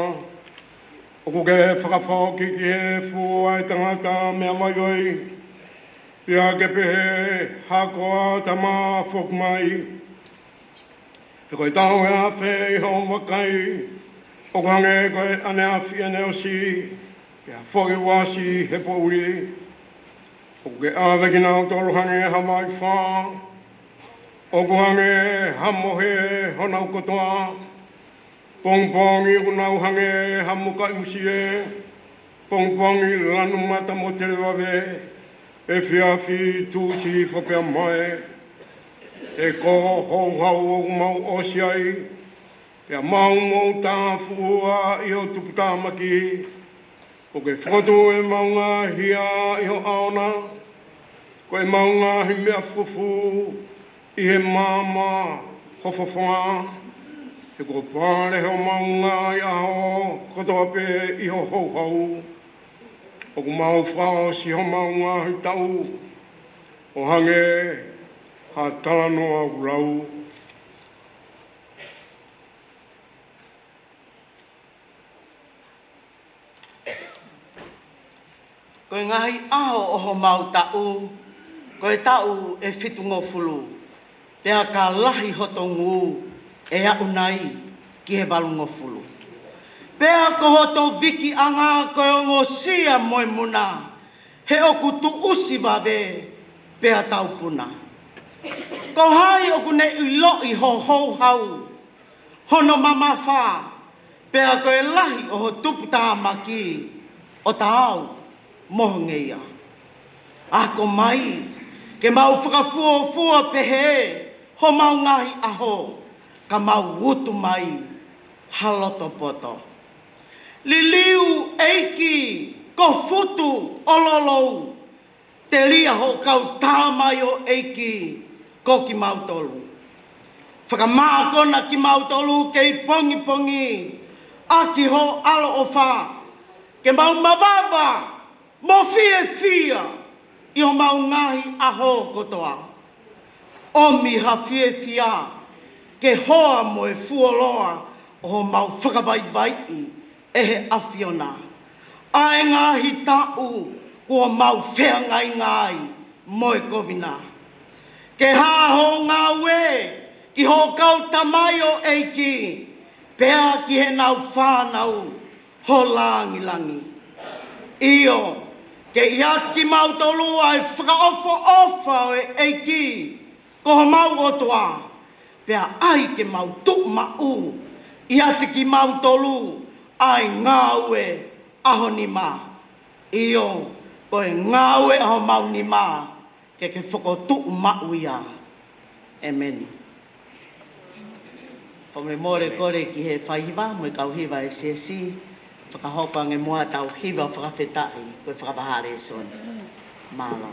ʻOku ke fakafoki ki he efu ʻa e tangata meʻa vaivai, pea ke pehē, Hako ā, Tamai, foki mai. He ko e tau ʻe afe ʻi hoʻo vakai, ʻoku hangē ko e ʻaneafi ʻaneʻosi, pea foʻi uasi he poʻuli. ʻOku ke ʻave kinautolu hangē ha vaifā, ʻoku hangē ha mohe honau kotoa. Pongipongi ʻoku nau hangē ha mukaʻi musie, pongipongi lanu mata mo televave, efiafi tuʻusi hifo pea mae. He ko ho houhau ʻoku mau ʻosi ai, pea mau moʻutāfuʻua ʻi ho tuputāmaki. ʻOku ke fokotuʻu ʻemau ngaahi hia ʻi ho ʻaona, ko ʻemau ngaahi meʻa fufū ʻi he maama ho fofonga. He kuo pale homau ngaahi ʻaho kotoa pē ʻi ho houhau. ʻOku mau fakaʻosi homau ngaahi taʻu ʻo hangē ha talanoa ʻoku lau. Ko e ngaahi ʻaho ʻo homau taʻu, ko e taʻu ʻe fitungofulu, pea ka lahi hoto ngū, ʻe aʻu nai ki he valungofulu. Pea ko hoto vikiʻanga ko e ongosia mo e muna, he ʻoku tuʻusi vave, pea taupuna. Ko hai ʻoku ne ʻiloʻi ho houhau, hono mamafa, pea ko e lahi ʻo ho tuputāmaki ʻo taau mo ho ngeia. Ako mai, ke mau fakafuofua pehē homau ngaahi ʻaho, ka mau utu mai ha loto poto. Liliu ʻEiki ko futu ʻo lolou, telia hoʻo kau tamaioʻeiki ko kimautolu. Fakamākona kimautolu kei pongipongi ʻaki ho ʻaloʻofa, ke mau mavava mo fiefia ʻi homau ngaahi ʻaho kotoa. ʻOmi ha fiefia ke hoa mo e fuoloa ʻo homau fakavaivaiʻi ʻe he ʻAfiona ʻa e ngaahi taʻu kuo mau feangainga ai mo e kovina. Ke hā hoʻo ngāue ki hoʻo kau tamaioʻeiki, pea ki heʻenau fānau ho langilangi. ʻIo, ke ʻiate kimautolu ʻa e fakaʻofoʻofa ʻo e ʻEiki ko homau ʻOtua, pea ʻai ke mau tuʻu maʻu ʻiate kimautolu ʻa e ngāue ʻa ho nima. ʻIo, ko e ngāue ʻa homau nima, ke ke fokotuʻu maʻu ia. ʻEmeni. Fakamolemole kole ki he faihiva mo e kau hiva ʻa e siasi, fakahoko ange muʻa ʻetau hiva fakafetaʻi, ko e fakavaha lēsoni. Mālō.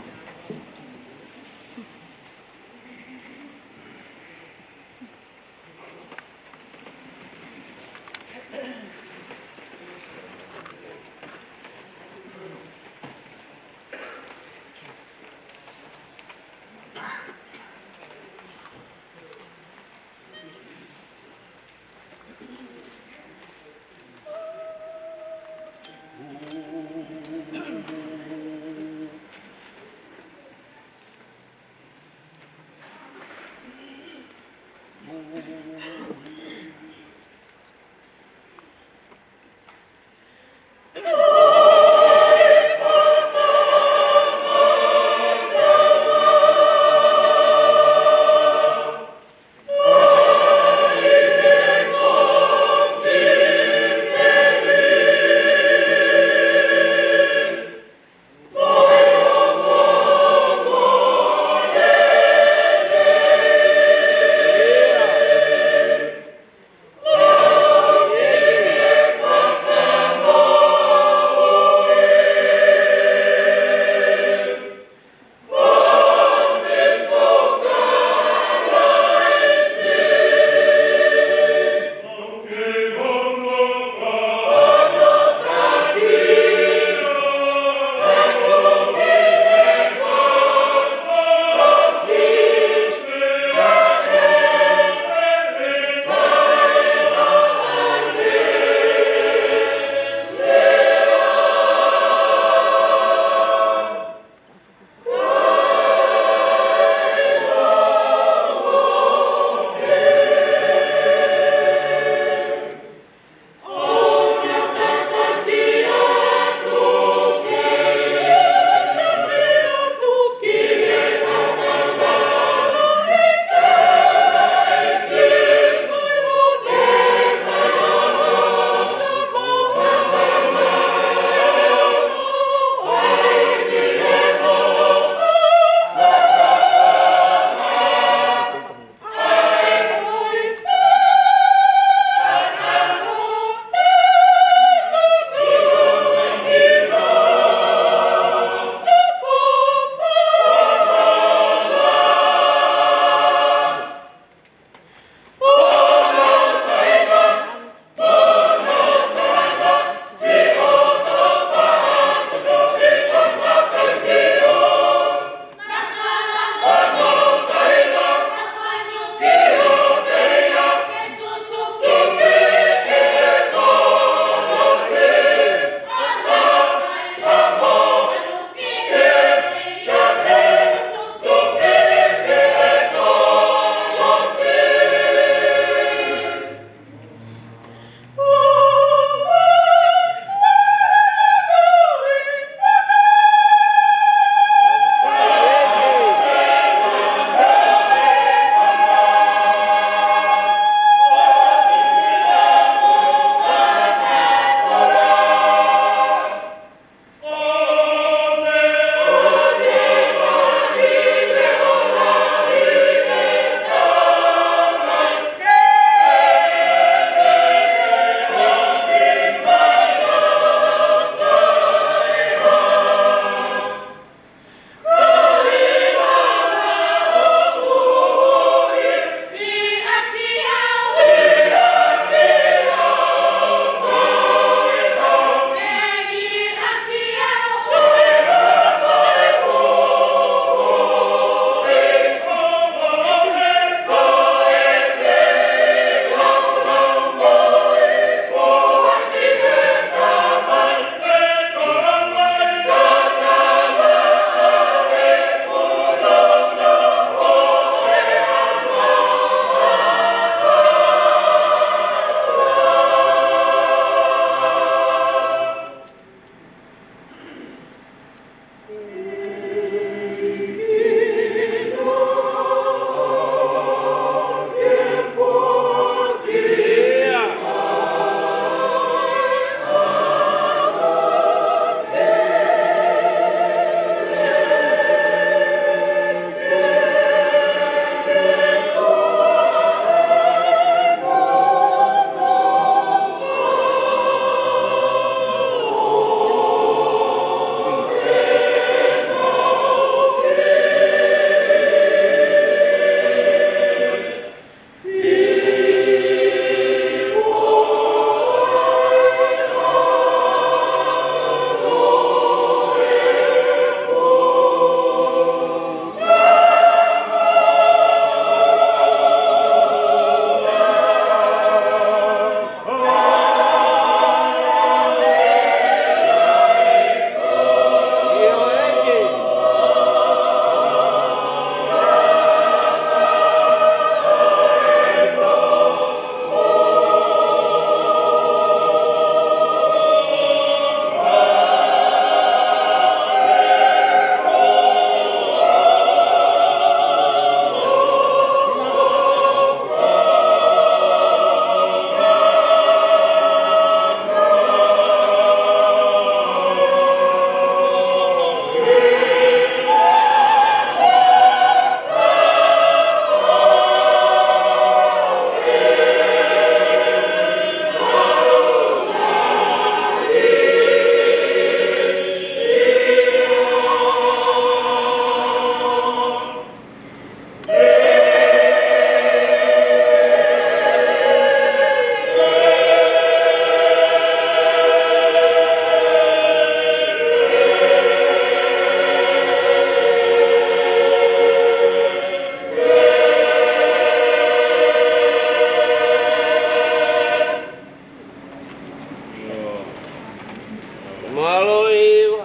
Mālō e hiva.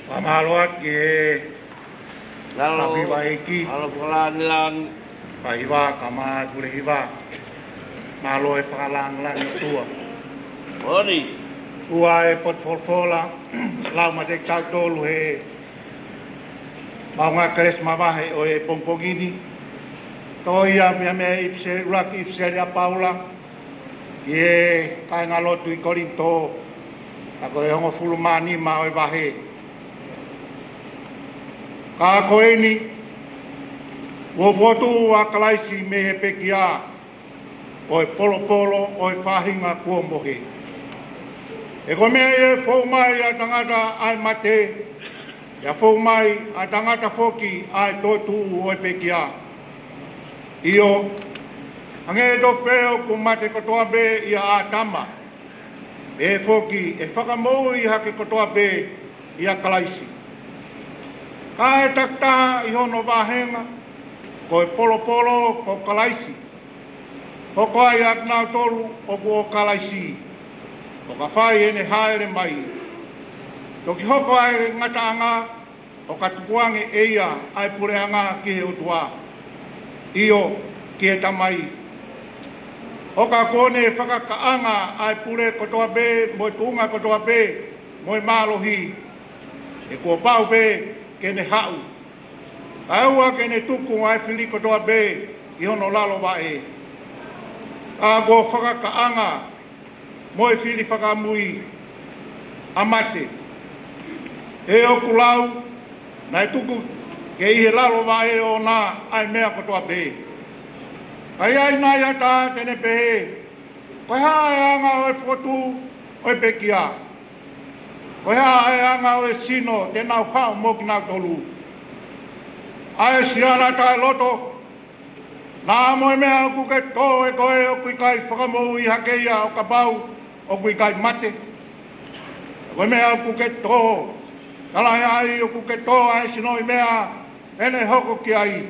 Fakamālō atu ki he Lalo, Kapiva Eiki. Lalo Fakalāngilangi. Fahiva, kae ʻumaʻā e Pule Hiva. Mālō e fakalāngilangi ʻOtua. Moʻoni. Ua e potu folofola, lau maʻa kitautolu he maʻunga kelesi mavahe ʻo e pongipongi ni. Toʻo ia mei he ʻipiseli, ʻuluaki ʻipiseli ʻa Paula ki he kāingalotu ʻi Kolinitō, ʻa ko e hongofulu mā nima ʻo e vahe. Ka ko eni, kuo fokotuʻu ʻa Kalaisi mei he pekia, ko e polopolo ʻo e faʻahinga kuo mohe. He ko e meʻa ʻi he fou mai ʻa e tangata ʻa e mate, ʻe fou mai ʻa e tangata foki ʻa e toetuʻu ʻo e pekia. ʻIo, hangē tofu pē ʻoku mate kotoa pē ʻia ʻĀtama, pehē foki ʻe fakamoʻui hake kotoa pē ʻia Kalaisi. Ka ʻe takitaha ʻi hono vāhenga, ko e polopolo ko Kalaisi. Hoko ai ʻa kinautolu ʻoku ʻo Kalaisi, ʻo ka fai ʻene hāʻele mai. Toki hoko ʻa e ngataʻanga, ʻo ka tukuange ʻe ia ʻa e puleʻanga ki he ʻOtua, ʻio, ki he Tamai. ʻO ka kuo ne fakakaʻanga ʻa e pule kotoa pē, mo e tuʻunga kotoa pē, mo e mālohi, he kuo pau pē ke ne haʻu. Kae ʻoua ke ne tuku ʻa e fili kotoa pē ʻi hono lalo vaʻe. Ka kuo fakakaʻanga mo e fili fakamui ʻa mate. He ʻoku lau, naʻe tuku ke ʻi he lalo vaʻe ʻoʻona ʻa e meʻa kotoa pē. Ka ʻi ai nai ha taha te ne pehē, ko e hā ʻa e anga ʻo e fokotuʻu ʻo e pekia? Ko e hā ʻa e anga ʻo e sino te nau haʻu mo kinautolu? ʻA e siana taʻeloto, naʻa mo e meʻa ʻoku ke tō ʻe koe ʻoku ʻikai fakamoʻui hake ia ʻo kapau ʻoku ʻikai mate. Ko e meʻa ʻoku ke tō, talaʻehai ʻoku ke tō ʻa e sinoʻi meʻa ʻe ne hoko ki ai.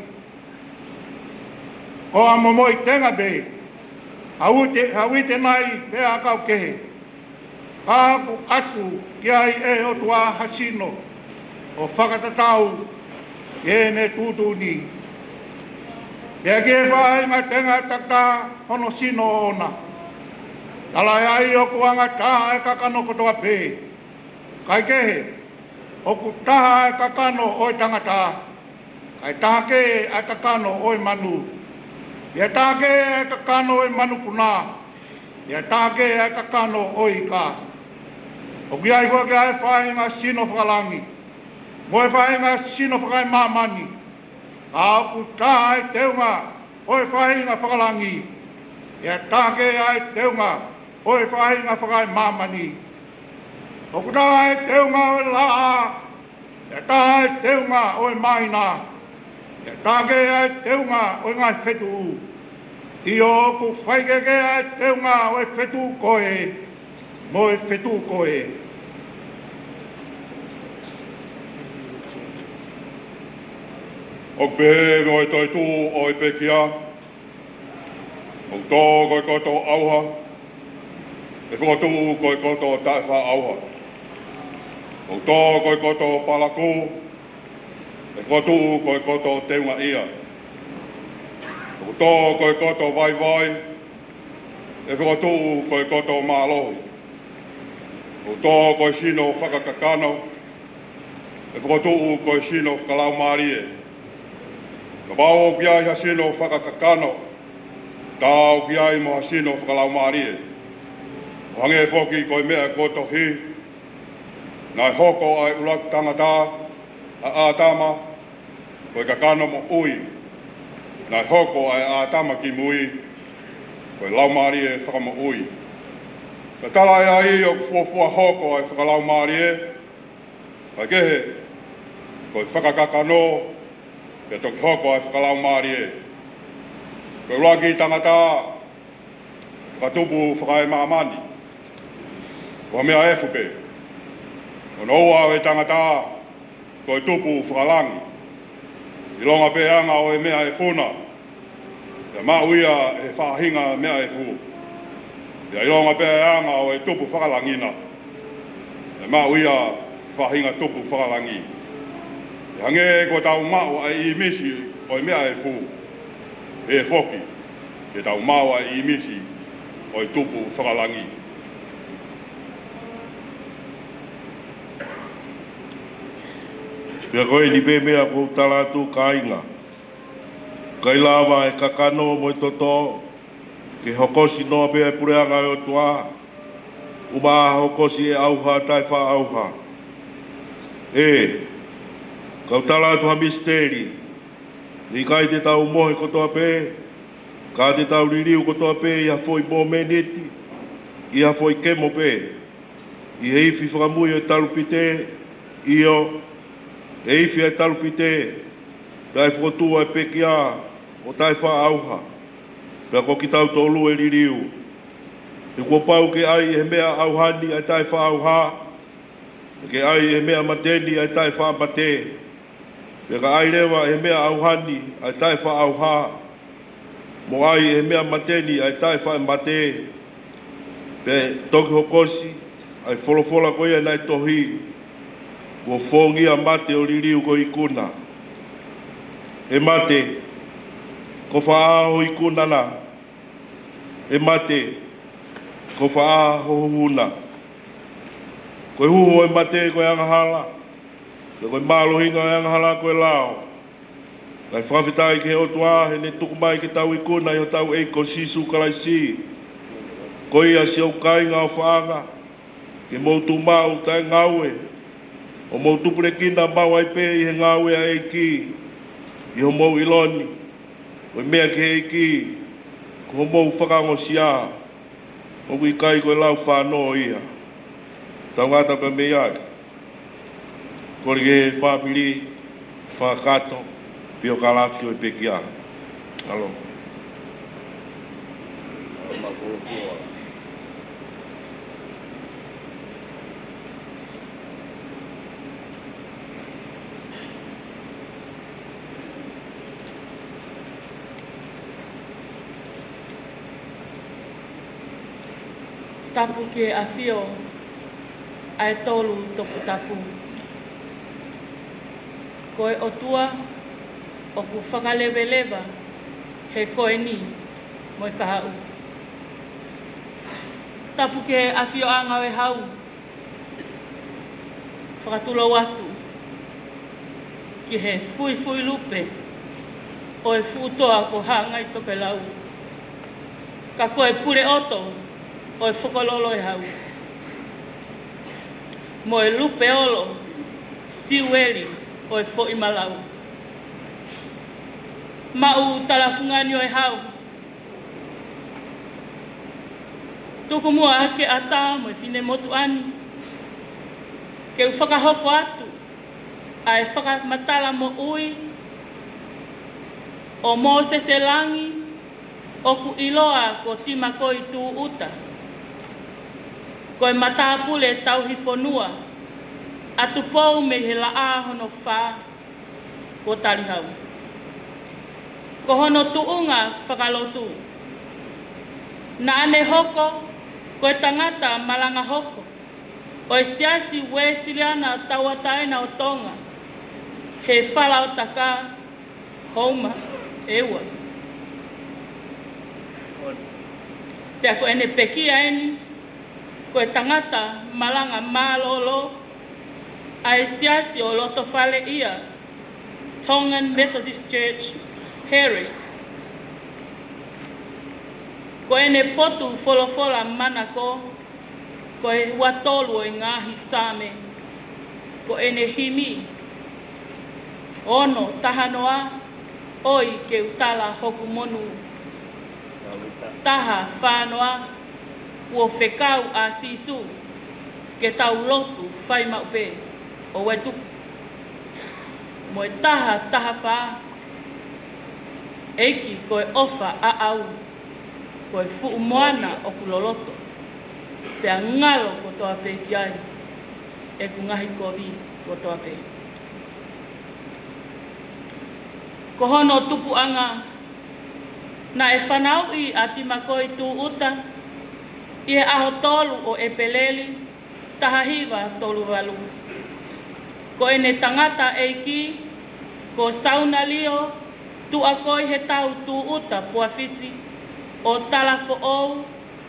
Ko ha momoʻi tenga pē, ha uite, ha uite nai pe ʻakau kehe, ka ʻoku ʻatu ki ai ʻe he ʻOtua ha sino ʻo fakatatau ki heʻene tuʻutuʻuni. Pea ki he faʻahinga tenga takitaha hono sino ʻoʻona, talaʻehai ʻoku angataha ʻa e kakano kotoa pē. Kaekehe, ʻoku taha ʻa e kakano ʻo e tangata, kae taha kehe ʻa e kakano ʻo e manu, pea taha kehe ʻa e kakano ʻo e manupuna, pea taha kehe ʻa e kakano ʻo e ika. ʻOku ʻi ai foki ʻa e faʻahinga sino fakalangi, mo e faʻahinga sino fakaemāmani, ka ʻoku taha ʻa e teunga ʻo e faʻahinga fakalangi, pea taha kehe ʻa e teunga ʻo e faʻahinga fakaemāmani. ʻOku taha ʻa e teunga ʻo e laʻā, pea taha ʻa e teunga ʻo e māhina, pea taha kehe ʻa e teunga ʻo e ngaahi fetuʻu. ʻIo, ʻoku faikehekehe ʻa e teunga ʻo e fetuʻu ko ē mo e fetuʻu ko ē. ʻOku pehē mo e toetuʻu ʻo e pekia, ʻoku tō ko e koto ʻauha, ʻe fokotuʻu ko e koto taʻefaʻaʻauha. ʻOku tō ko e koto palakū, ʻe fokotuʻu ko e koto teungaʻia. ʻOku tō ko e koto vaivai, ʻe fokotuʻu ko e koto mālohi. ʻOku tō ko e sino fakakakano, ʻe fokotuʻu ko e sino fakalaumālie. Kapau ʻoku ʻi ai ha sino fakakakano, tā ʻoku ʻi ai mo ha sino fakalaumālie. ʻO hangē foki ko e meʻa kuo tohi, naʻe hoko ʻa e ʻuluaki tangata, ʻa ʻĀtama, ko e kakano moʻui. Naʻe hoko ʻa e ʻĀtama kimui, ko e laumālie fakamoʻui. Ka talaʻehai ʻoku fuofua hoko ʻa e fakalaumālie, kaekehe, ko e fakakakano, pea toki hoko ʻa e fakalaumālie. Ko e ʻuluaki tangata, fakatupu fakaemāmani, ko ha meʻa efu pē. Ko hono ua ʻo e tangata, ko e tupu fakalangi. ʻIlonga pē anga ʻo e meʻa efu na, pea maʻu ia ʻe he faʻahinga meʻa efu. Pea ʻilonga pē anga ʻo e tupu fakalangi na, Maʻu ia faʻahinga tupu fakalangi. Hangē ko ʻetau maʻu ʻa e ʻīmisi ʻo e meʻa ʻe fū, ʻe foki ke tau maʻu ʻa e ʻīmisi ʻo e tupu fakalangi. Pea ko eni pē meʻa ʻoku ou tala atu, kāinga, ʻikai lava ʻe he kakano mo e toto ke hokosi noa pē ʻa e puleʻanga ʻo e ʻOtua, ʻumaʻā hokosi ʻe he ʻauha taʻefaʻaʻauha. ʻE, kau tala atu ha misiteli, ʻikai te tau mohe kotoa pē, ka te tau liliu kotoa pē ʻi ha foʻi momeniti, ʻi ha foʻi kemo pē, ʻi he ifi fakamui ʻo e talupite, ʻio, ʻe ifi ʻa e talupite, taʻefokotuʻu ʻa e pekia ʻo taʻefaʻaʻauha, pea ko kitautolu ʻe liliu. He kuo pau ke ʻai ʻe he meʻa ʻauha ni ʻa e taʻefaʻaʻauha, ke ʻai ʻe he meʻa mate ni ʻa e taʻefaʻamate, pea ka ʻai leva ʻe he meʻa ʻauha ni ʻa e taʻefaʻaʻauha, mo ʻai ʻe he meʻa mate ni ʻa e taʻefaʻamate, pea toki hokosi ʻa e folofola ko ia naʻe tohi, kuo fōngia mate ʻo liliu ko e ikuna. ʻE mate, ko fē ho ikuna na? ʻE mate, ko fē ho huhu na? Ko e huhu ʻo e mate ko e angahala, pea ko e mālohinga ʻo e angahala ko e lao. Kae fakafetaʻi ki he ʻOtua, he ne tuku mai ke tau ikuna ʻi hotau ʻEiki ko Sīsū Kalaisi. Ko ia, siʻoku kāinga ʻofaʻanga, ke mou tuʻu maʻu taʻengaue, ʻo mou tupulekina maʻu ai pē ʻi he ngāue ʻa e ʻEiki, ʻi hoʻomou ʻilo ni, ko e meʻa ki he ʻEiki ko hoʻomou fakaongosia, ʻoku ʻikai ko e lau fānō ia. Tau ngata pē mei ai. Kole ki he fāmili, fakakakato, piokalafi ʻo e pekia. Alo. Tapu ki he ʻAfio ʻa e Tolu Toputapu. Ko e ʻOtua ʻoku fakaleveleva he ko eni mo e kahaʻu. Tapu ki he ʻafioʻanga ʻo e Hau. Fakatulou atu ki he fuifui lupe ʻo e fuʻu toa ko Hangai Tokelau, ka ko e pule ʻoto ʻo e Fokololo ʻo e Hau, mo e lupe olo siueli ʻo e Foʻi Malau. Maʻu talafungani ʻo e Hau, tuku muʻa ke ʻatā mo e finemotuʻa ni ke u fakahoko atu ʻa e fakamatala moʻui ʻo Mōsese Langi, ʻoku ʻiloa ko Timakoi Tūʻuta. Ko e matāpule tauhi fonua ʻa Tupou mei he laʻā hono fā, ko Talihau. Ko hono tuʻunga fakalotu, naʻa ne hoko ko e tangata malanga hoko ʻo e Siasi Uēsiliana Tauʻatāina ʻo Tonga, he Falaotaka, Houma ʻe ua. Pea ko ʻene pekia eni, ko e tangata malanga mālōlō ʻa e Siasi ʻo Lotofaleʻia, Tongan Methodist Church, Harris. Ko ʻene potu folofola manako, ko e ua tolu ʻo e ngaahi Saame. Ko ʻene himi, ono taha noa, ʻOi ke u tala hoku monū. Taha fā noa, kuo fekau ʻa Sīsū ke tau lotu fai maʻu pē ʻo ʻai tuku. Mo e taha taha fā, ʻEiki ko e ʻofa ʻaʻau, ko e fuʻu moana ʻoku loloto, pea ngalo kotoa pē ki ai ʻeku ngaahi kovi kotoa pē. Ko hono tupuʻanga, naʻe fanauʻi ʻa Timakoi Tūʻuta ʻi he ʻaho tolu ʻo ʻEpeleli, taha hiva tolu valu. Ko ʻene tangataʻeiki ko Saunalio Tuʻakoihetau Tūʻuta Puafisi, ʻo Talafoʻou,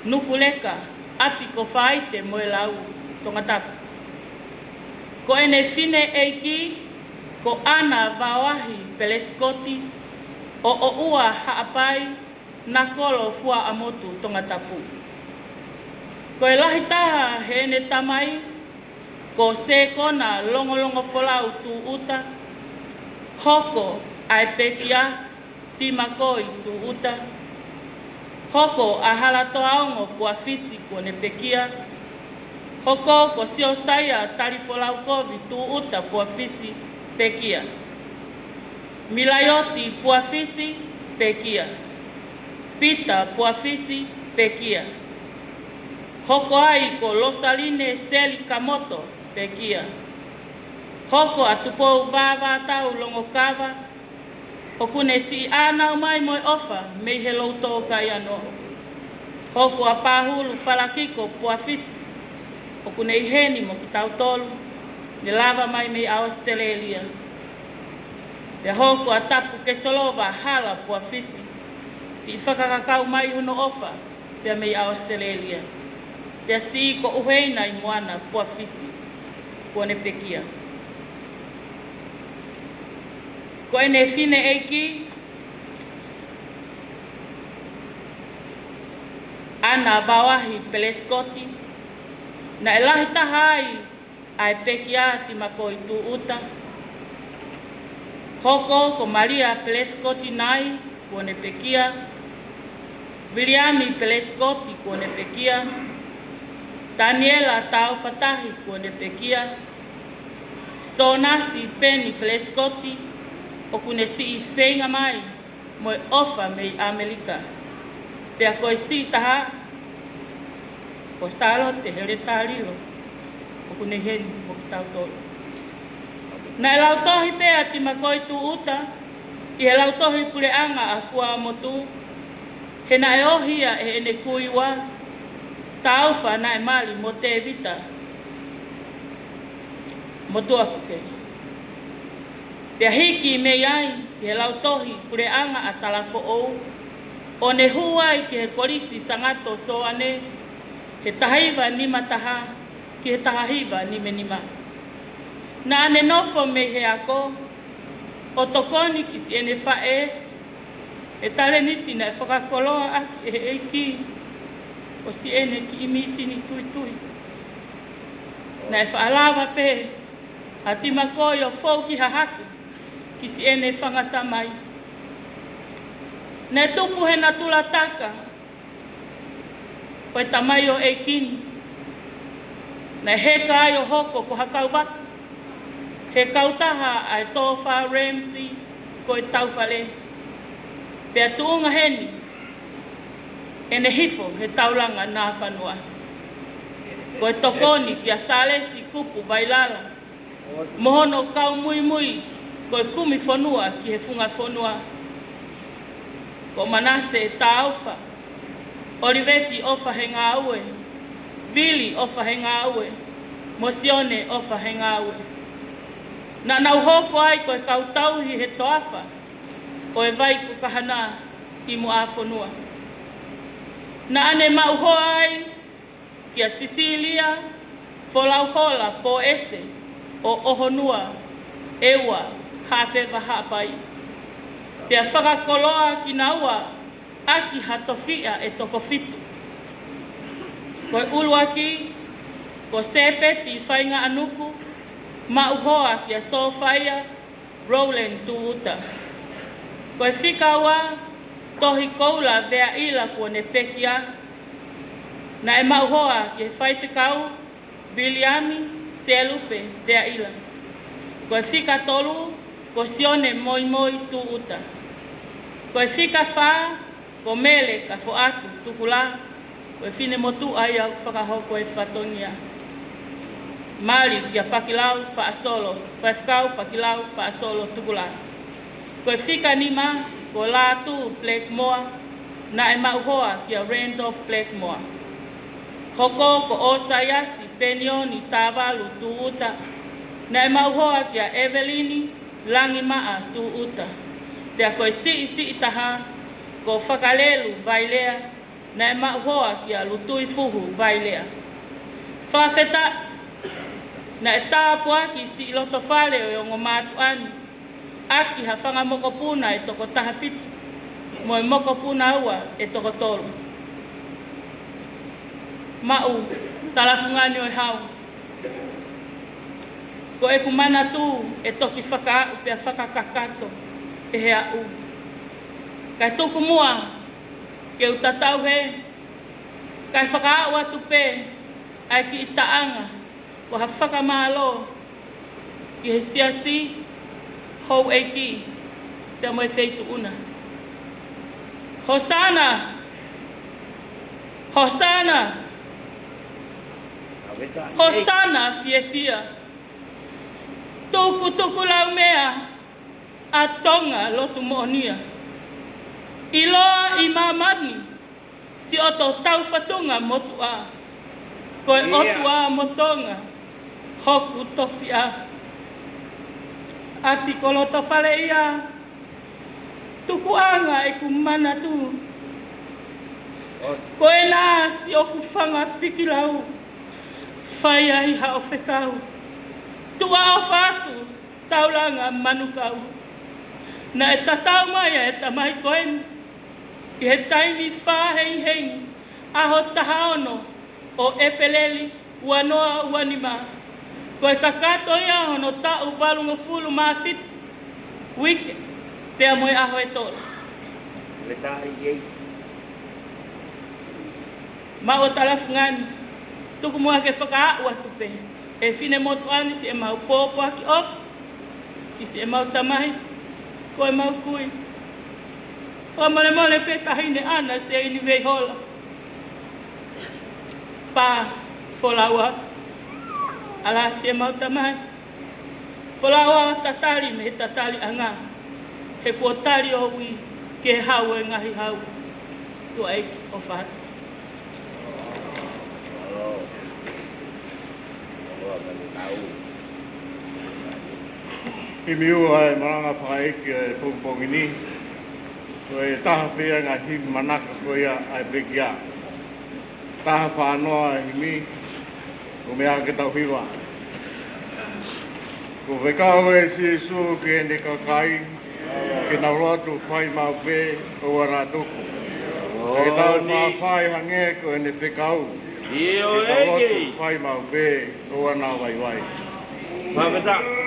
Nukuleka, ʻapi ko Faite mo e Lau, Tongatapu. Ko ʻene fineʻeiki ko ʻAna Vaoahi Pelesikoti, ʻo ʻOʻua, Haʻapai, Nakolo, Fuaʻamotu, Tongatapu. Ko e lahi taha heʻene tamai ko Sekona Longolongofolau Tūʻuta, hoko ʻa e pekia Timakoi Tūʻuta, hoko ʻa Halatoaongo Puafisi kuo ne pekia, hoko ko Siosaia Talifolaukovi Tūʻuta Puafisi, pekia. Milaioti Puafisi, pekia. Pita Puafisi, pekia. Hoko ai ko Losaline Seli Kamoto, pekia. Hoko ʻa Tupou Vāvātau Longokava, ʻoku ne siʻi ʻānau mai mo e ʻofa mei he loutō Kaianoa. Hoko ʻa Pahulu Falakiko Puafisi, ʻoku ne ʻi heni mo kitautolu, ne lava mai mei ʻAositelēlia. Pea hoko ʻa Tapu Kesolova Hala Puafisi, siʻi fakakakau mai hono ʻofa pea mei ʻAositelēlia. Pea siʻi ko ʻUheina ʻImoana Puafisi kuo ne pekia. Ko ʻene fineʻeiki ʻAna Vaoahi Pelesikoti, naʻe lahi taha ai ʻa e pekia Timakoi Tūʻuta, hoko ko Malia Pelesikoti Nai kuo ne pekia, Viliami Pelesikoti kuo ne pekia, Taniela Taufatahi kuo ne pekia, Sonasi Peni Pelesikoti, ʻoku ne siʻi feinga mai mo e ʻofa mei ʻAmelika. Pea ko e siʻi taha ko Sālote Heletalilo, ʻoku ne ʻi heni mo kitautolu. Naʻe lautohi pē ʻa Timakoi Tūʻuta ʻi he lautohi puleʻanga ʻa Fuaʻamotu, he naʻe ohi ia ʻe heʻene kui ua, Taufa Naʻemali mo Tēvita Motuʻapuke. Pea hiki mei ai ʻi he lautohi puleʻanga ʻa Talafoʻou, ʻo ne hū ai ki he Kolisi Sangato Soane, he taha hiva nima taha ki he taha hiva nima nima. Naʻa ne nofo mei he ako ʻo tokoni ki siʻene faʻē, he talēniti naʻe fakakoloa ʻaki ʻe he ʻEiki ʻo siʻene kiʻi mīsini tuitui. Naʻe faʻa lava pē ʻa Timakoi ʻo fou ki hahake ki siʻene fanga tamai. Naʻe tupu he natula taka ʻo e tamaioʻeiki ni. Naʻe heka ai ʻo hoko ko ha kau vaka, he kautaha ʻa e Tofa Ramsey ko e Taufale. Pea tuʻunga heni ʻene hifo he taulanga nāfanua. Ko e tokoni kia Salesi Kupu Vailala mo hono kau muimui ko e kumi fonua ki he funga fonua. Ko Manase Taufa, ʻOliveti ʻOfa Hengaue, Vili ʻOfa Hengaue, mo Sione ʻOfa Hengaue. Naʻa nau hoko ai ko e kau tauhi he toafa ʻo e Vai ko Kahana ʻi Muʻafonua. Naʻa ne maʻu hoa ai kia Sisilia Folauhola Poese ʻo ʻOhonua ʻEua Hafeva Haʻapai. Pea fakakoloa kinaua ʻaki ha tofiʻa ʻe toko fitu. Ko e ʻuluaki ko Sepeti Faingaʻanuku, maʻu hoa kia Sofaia Rowland Tūʻuta. Ko e fika ua, Tohi Koula Veaʻila kuo ne pekia, naʻe maʻu hoa ki he faifekau Viliami Selupe Veaʻila. Ko e fika tolu, ko Sione Moimoi Tūʻuta. Ko e fika fā, ko Mele Kafoatu Tukula, ko e finemotuʻa ia ʻoku fakahoko e fatongia. Mali kia Pakilau Faʻasolo, Faifekau Pakilau Faʻasolo Tukula. Ko e fika nima, ko Lātū Blakemore, naʻe maʻu hoa kia Randolph Blakemore. Hoko ko ʻOsaiasi Penioni Tāvalu Tūʻuta, naʻe maʻu hoa kia Evelini Langimaʻa Tūʻuta. Pea ko e siʻisiʻi taha, ko Fakalelu Vailea, naʻe maʻu hoa kia Lutui Fuhu Vailea. Fakafetaʻi, naʻe tāpuaki siʻi loto fale ʻo e ongo mātuʻa ni ʻaki ha fanga mokopuna ʻe toko taha fitu, mo e mokopuna ua ʻe toko tolu. Maʻu talafungani ʻo e hau, ko ʻeku manatu ʻe toki fakaaʻu pea fakakakato ʻe he aʻu. Kae tuku muʻa ke u tatau hē, kae fakaaʻu atu pē ʻa e kiʻi taʻanga ko ha fakamālō ki he siasi, houʻeiki, pea mo e feituʻu na. Hosana! Hosana! Hosana fiefia! Tukutukulaumea ʻa Tonga lotu moʻonia. ʻIloa ʻi māmani siʻoto taufatunga motuʻa. Ko e ʻOtua mo Tonga hoku tofiʻa. ʻApi ko loto fale ia, tukuʻanga ʻeku manatu. Ko ena siʻoku fanga pikilau, fai ai haʻo fekau. Tuʻa ʻofa atu, taulanga manukau. Naʻe tatau mai ʻa e tamai ko eni ʻi he taimi fāhengihengi, ʻaho taha ono ʻo ʻEpeleli, ua noa ua nima. Ko e kakato ia hono taʻu valungofulu mā fitu, uike, pea mo e ʻaho ʻe tolu. Maʻu ʻo talafungani, tuku muʻa ke fakaaʻu atu pē ʻe he finemotuʻa ni siʻemau pōpoaki ʻofa ki siʻemau tamai, ko ʻemau kui. Fakamolemole pē taʻahine ʻAna Seini Veihola. Pā Folaua, ʻa la siʻemau tamai. Folaua tatali mei he tataliʻanga, he kuo tali ʻo ui ki he hau ʻo e ngaahi hau. Tuʻa ʻeiki ʻofa atu. Himi ua ʻa e malanga fakaʻeiki ʻo e pongipongi ni. Ko e taha pē ia ngaahi himi manako ko ia ʻa e pekia. Taha fā noa ʻa e himi, ʻo meʻa ke tau hiva. Kuo fekau ʻe Sīsū ki heʻene kakai, ke nau lotu fai maʻu pē, ʻoua naʻa tuku. Ke tau fai hangē ko ʻene fekau. Ke tau lotu fai maʻu pē, ʻoua naʻa vaivai. Fakafetaʻi.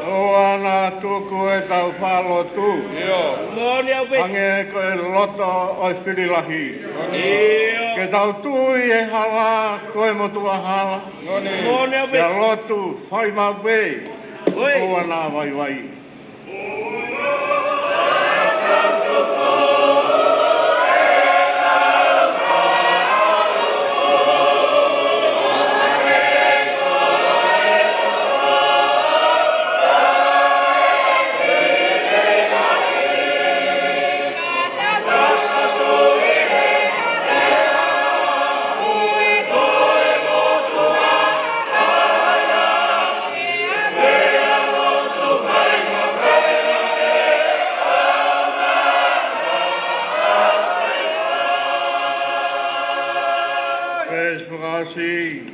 ʻOua naʻa tuku ʻetau fakalotu. ʻIo. Moʻoni ʻaupito. Hangē ko e loto ʻo e fili lahi. Moʻoni. ʻIo. Ke tau tui ʻe hala ko e motuʻa hala. Moʻoni. Moʻoni ʻaupito. Pea lotu fai maʻu pē. ʻOi. ʻOua naʻa vaivai. Pea ʻosi,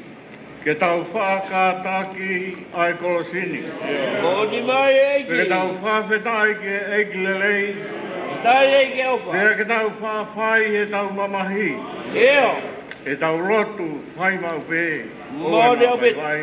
ke tau faʻa kātaki ʻa e kolosi ni. Moʻoni mai ʻEiki. Ke tau fakafetaʻi ki he ʻEiki lelei. Fakafetaʻi ʻEiki ʻofa. Pea ke tau faʻa fai ʻetau mamahi. ʻIo. ʻEtau lotu fai maʻu pē. Moʻoni ʻaupito. Fai.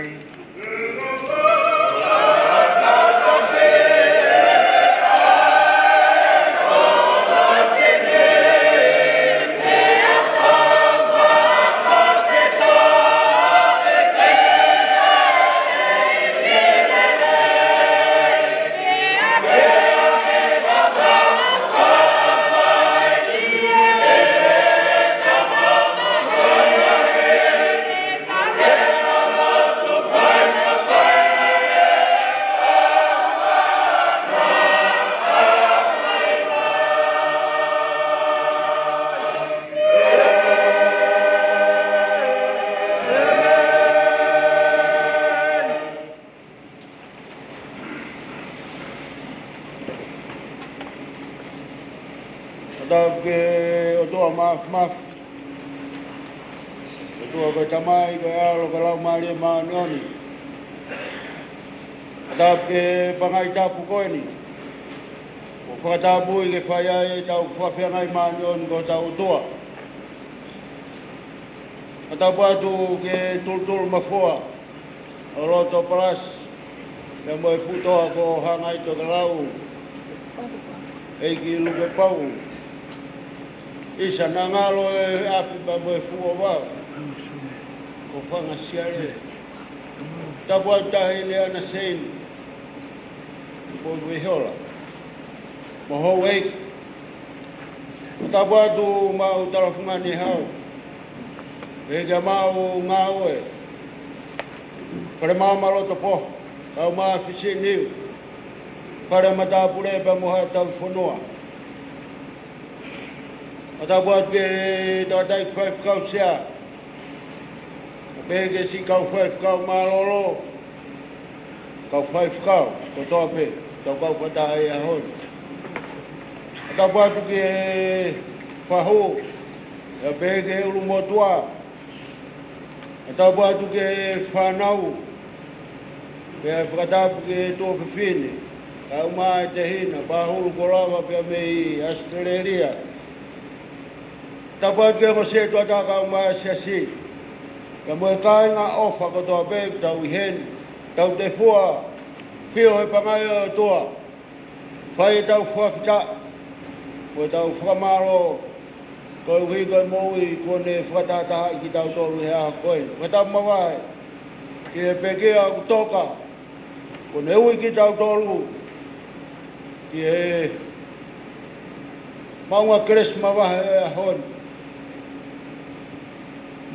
Mafimafi. ʻOtua ko e Tamai, ko e ʻAlo, ko e Laumālie Māʻoniʻoni. Tapu ki he pangai tapu ko eni, ʻoku fakatapui ke fai ai ʻetau fakafeangai māʻoniʻoni ko hotau ʻOtua. Tapu atu ki he tulutulu mafua ʻo loto palasi, pea mo e fuʻu toa ko Hangaitokelau, ʻEiki Lupepau. ʻIsa, naʻa ngalo e ʻapi pea mo e fuʻu vavau, ko Fanga Siale. Tapu atu ki he taʻahine ʻAna Seini, ko Vehola, mo houʻeiki. Tapu atu maʻu talafungani hau, pea ki he maʻu ngāue, Fale Maama Lotopoho, kau mai Fisi Niu, Fale Matāpule pea mo haʻa tauhi fonua. Tapu atu ki he tangataʻeiki faifekau sea, pea ki he siʻi kau faifekau mālōlō, kau faifekau kotoa pē, tau kau fakataha he ʻaho ni. Tapu atu ki he fahu, pea pehē ki he ʻulumotuʻa. Tapu atu ki he fānau, pea fakatapu ki he tuofefine, kau mai e tehina, Pahulu Kolava pea mei ʻAositelēlia. Tapu atu ki he ongo sētuata kau mai e siasi, pea mo e kāinga ʻofa kotoa pē ʻoku tau ʻi heni, tau tefua, fio he pangai ʻo e ʻOtua, fai ʻetau fakafetaʻi mo ʻetau fakamālō, koeʻuhi ko e moʻui kuo ne fakatahatahaʻi kitautolu he ʻaho ko eni. Fakatapu mavahe ki he pekia ʻoku toka, kuo ne ui kitautolu ki he maʻunga kelesi mavahe ʻo e ʻaho ni,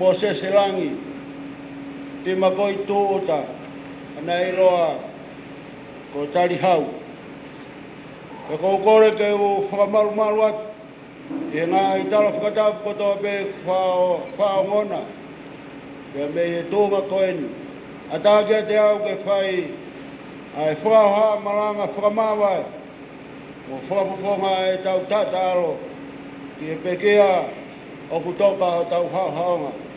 Mōsese Langi Timakoitūʻuta, naʻe ʻiloa ko Talihau. Pea ʻoku ou kole ke u fakamalumalu atu ʻi he ngaahi tala fakatapu kotoa pē ʻoku faʻa-, faʻa ongona, pea mei he tuʻunga ko eni, ʻatā kiate au ke fai ʻa e fakahohaʻa malanga fakamāvae mo fakafofonga ʻetau taʻataʻalo ki he pekia ʻoku toka hotau haʻohaʻonga. ʻOku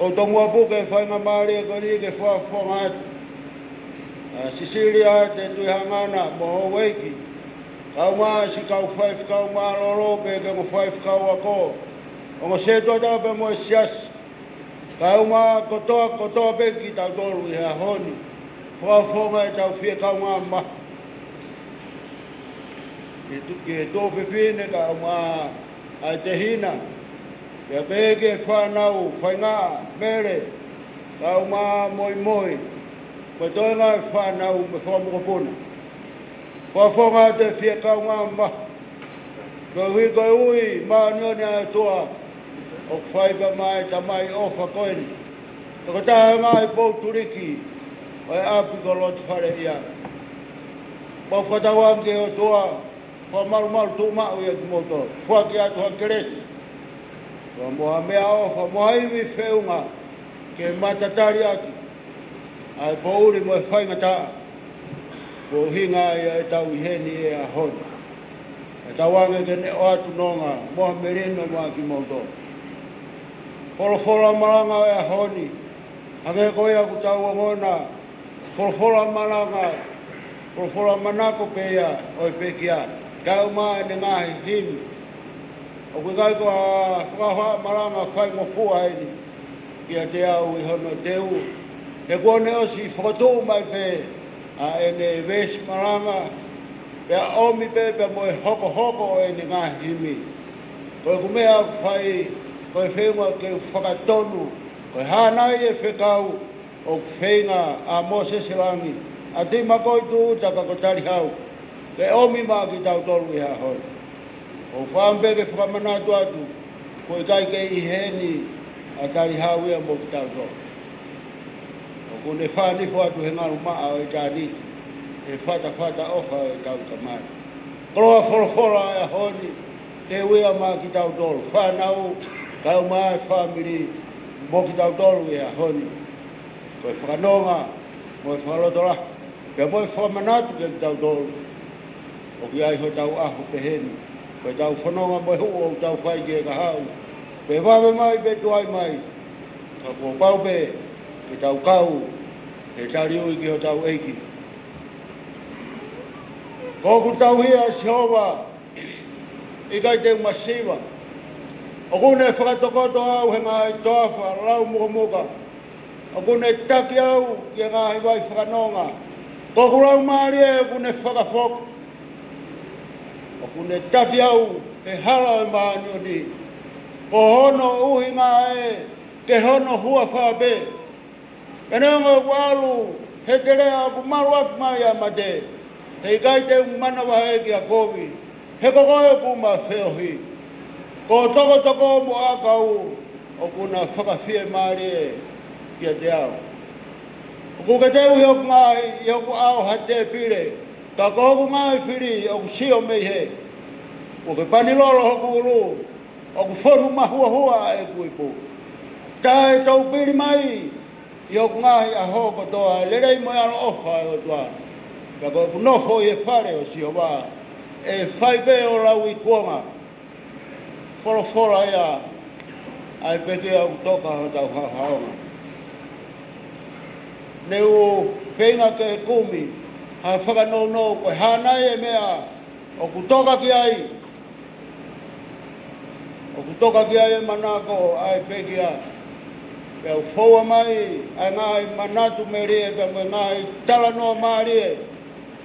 ou tomuʻa puke e faingamālie ko eni ke fakafofonga atu ʻa Sisilia Te Tuʻihangana mo houʻeiki, kau mai e siʻi kau faifekau mālōlō pea ki he ongo faifekau ako, ongo sētuata pea mo e siasi, kau mai kotoa, kotoa pē kitautolu ʻi he ʻaho ni, fakafofonga ʻetau fiekaungāmamahi ki he tu-, ki he tuofefine kau mai ʻa e tehina, pea pehē ki he fānau, Faingaʻa, Mele, kau mai Moimoi, mo e toenga e fānau mo e fanga mokopuna. Fakafofonga atu e fiekaungāmamahi, koeʻuhi ko e ui māʻoniʻoni ʻa e ʻOtua ʻoku fai pea mei he tamai ʻofa ko eni. Ko e taha e ngaahi pou tuliki ʻo e ʻapi ko Lotofaleʻia. Mau fakatauange ki he ʻOtua, fakamalumalu tuʻumaʻu ia kimoutolu. Foaki atu ha kelesi, pea mo ha meʻaʻofa, mo ha ivi feʻunga ke matatali ʻaki ʻa e poʻuli mo e faingataʻa kuo ʻuhinga ai ʻetau ʻi heni he ʻaho ni. Pea tauange ke ne ʻoatu nonga mo ha melino maʻa kimoutolu. Folofola malanga ʻo e ʻaho ni, hangē ko ia ʻoku tau ongona, folofola malanga, folofola manako pē ia ʻo e pekia, kau mai ʻene ngaahi himi. ʻOku ʻikai ko ha fakahohaʻa malanga faingofua eni kiate au ʻi hono teu, he kuo ne ʻosi fokotuʻu mai pē ʻa ʻene veesi malanga, pea ʻomi pē pea mo e hokohoko ʻo ʻene ngaahi himi. Ko ʻeku meʻa ʻoku fai, ko e feʻunga ke u fakatonu, ko e hā nai e fekau ʻoku feinga ʻa Mōsese Langi, ʻa Timakoitūʻuta ka ko Talihau, ke ʻomi maʻa kitautolu ʻi he ʻaho ni. ʻOku ou fakaʻamu pē ke fakamanatu atu, ʻoku ʻikai ke ʻi heni ʻa Talihau ia mo kitautolu. ʻOku ne fānifo atu he ngalu maʻa ʻo ʻitāniti, he fatafata ʻofa ʻo e tauhi tamai. Koloa folofola ʻo e ʻaho ni, teu ia maʻa kitautolu, fānau, kau mai e fāmili, mo kitautolu ʻi he ʻaho ni. Ko e fakanonga, mo e fakalotolahi, pea mo e fakamanatu kiate kitautolu ʻoku ʻi ai hotau ʻaho pehē ni, Ko ʻetau fononga mo e hū ʻoku tau fai ki he kahaʻu, pe vave mai pe tuai mai, ka kuo pau pē ke tau kau he taliui ki hotau ʻEiki. Ko hoku tauhi ʻa Sihova, ʻikai te u masiva. ʻOku ne fakatokoto au he ngaahi toafa lau mukomuka. ʻOku ne taki au ki he ngaahi vai fakanonga. Ko hoku laumālie ʻoku ne fakafoki. ʻOku ne taki au he hala ʻo e māʻoniʻoni. Ko hono ʻuhinga ē ke hono huafa pē. Pea neongo ʻoku ʻalu he teleʻa ʻoku malu ʻaki mai ʻa e mate, heʻikai te u manavahē ki ha kovi, he ko koe ʻoku ma feohi. Ko e tokotoko mo e ʻakau ʻoku na fakafiemālie kiate au. ʻOku ke teuhi hoku ngaahi, ʻi hoku ʻao ha tēpile, ka ko hoku ngaahi fili ʻoku sio mei hē. Kuo ke pani lolo hoku ʻulu, ʻoku fonu mahuahua ʻeku ipu. Taʻetoupili mai ʻi hoku ngaahi ʻaho kotoa e lelei mo e ʻaloʻofa ʻa e ʻOtua. Pea ko ʻeku nofo ʻi he fale ʻo Sihova, ʻe fai pē ʻo lauikuonga. Folofola ia ʻa e pekia ʻoku toka hotau haohaonga. Ne u feinga ke kumi ha fakanounou ko e hā nai e meʻa ʻoku toka ki ai. ʻOku toka ki ai e manako ʻa e pekia. Pea u foua mai ʻa e ngaahi manatu melie pea mo e ngaahi talanoa mālie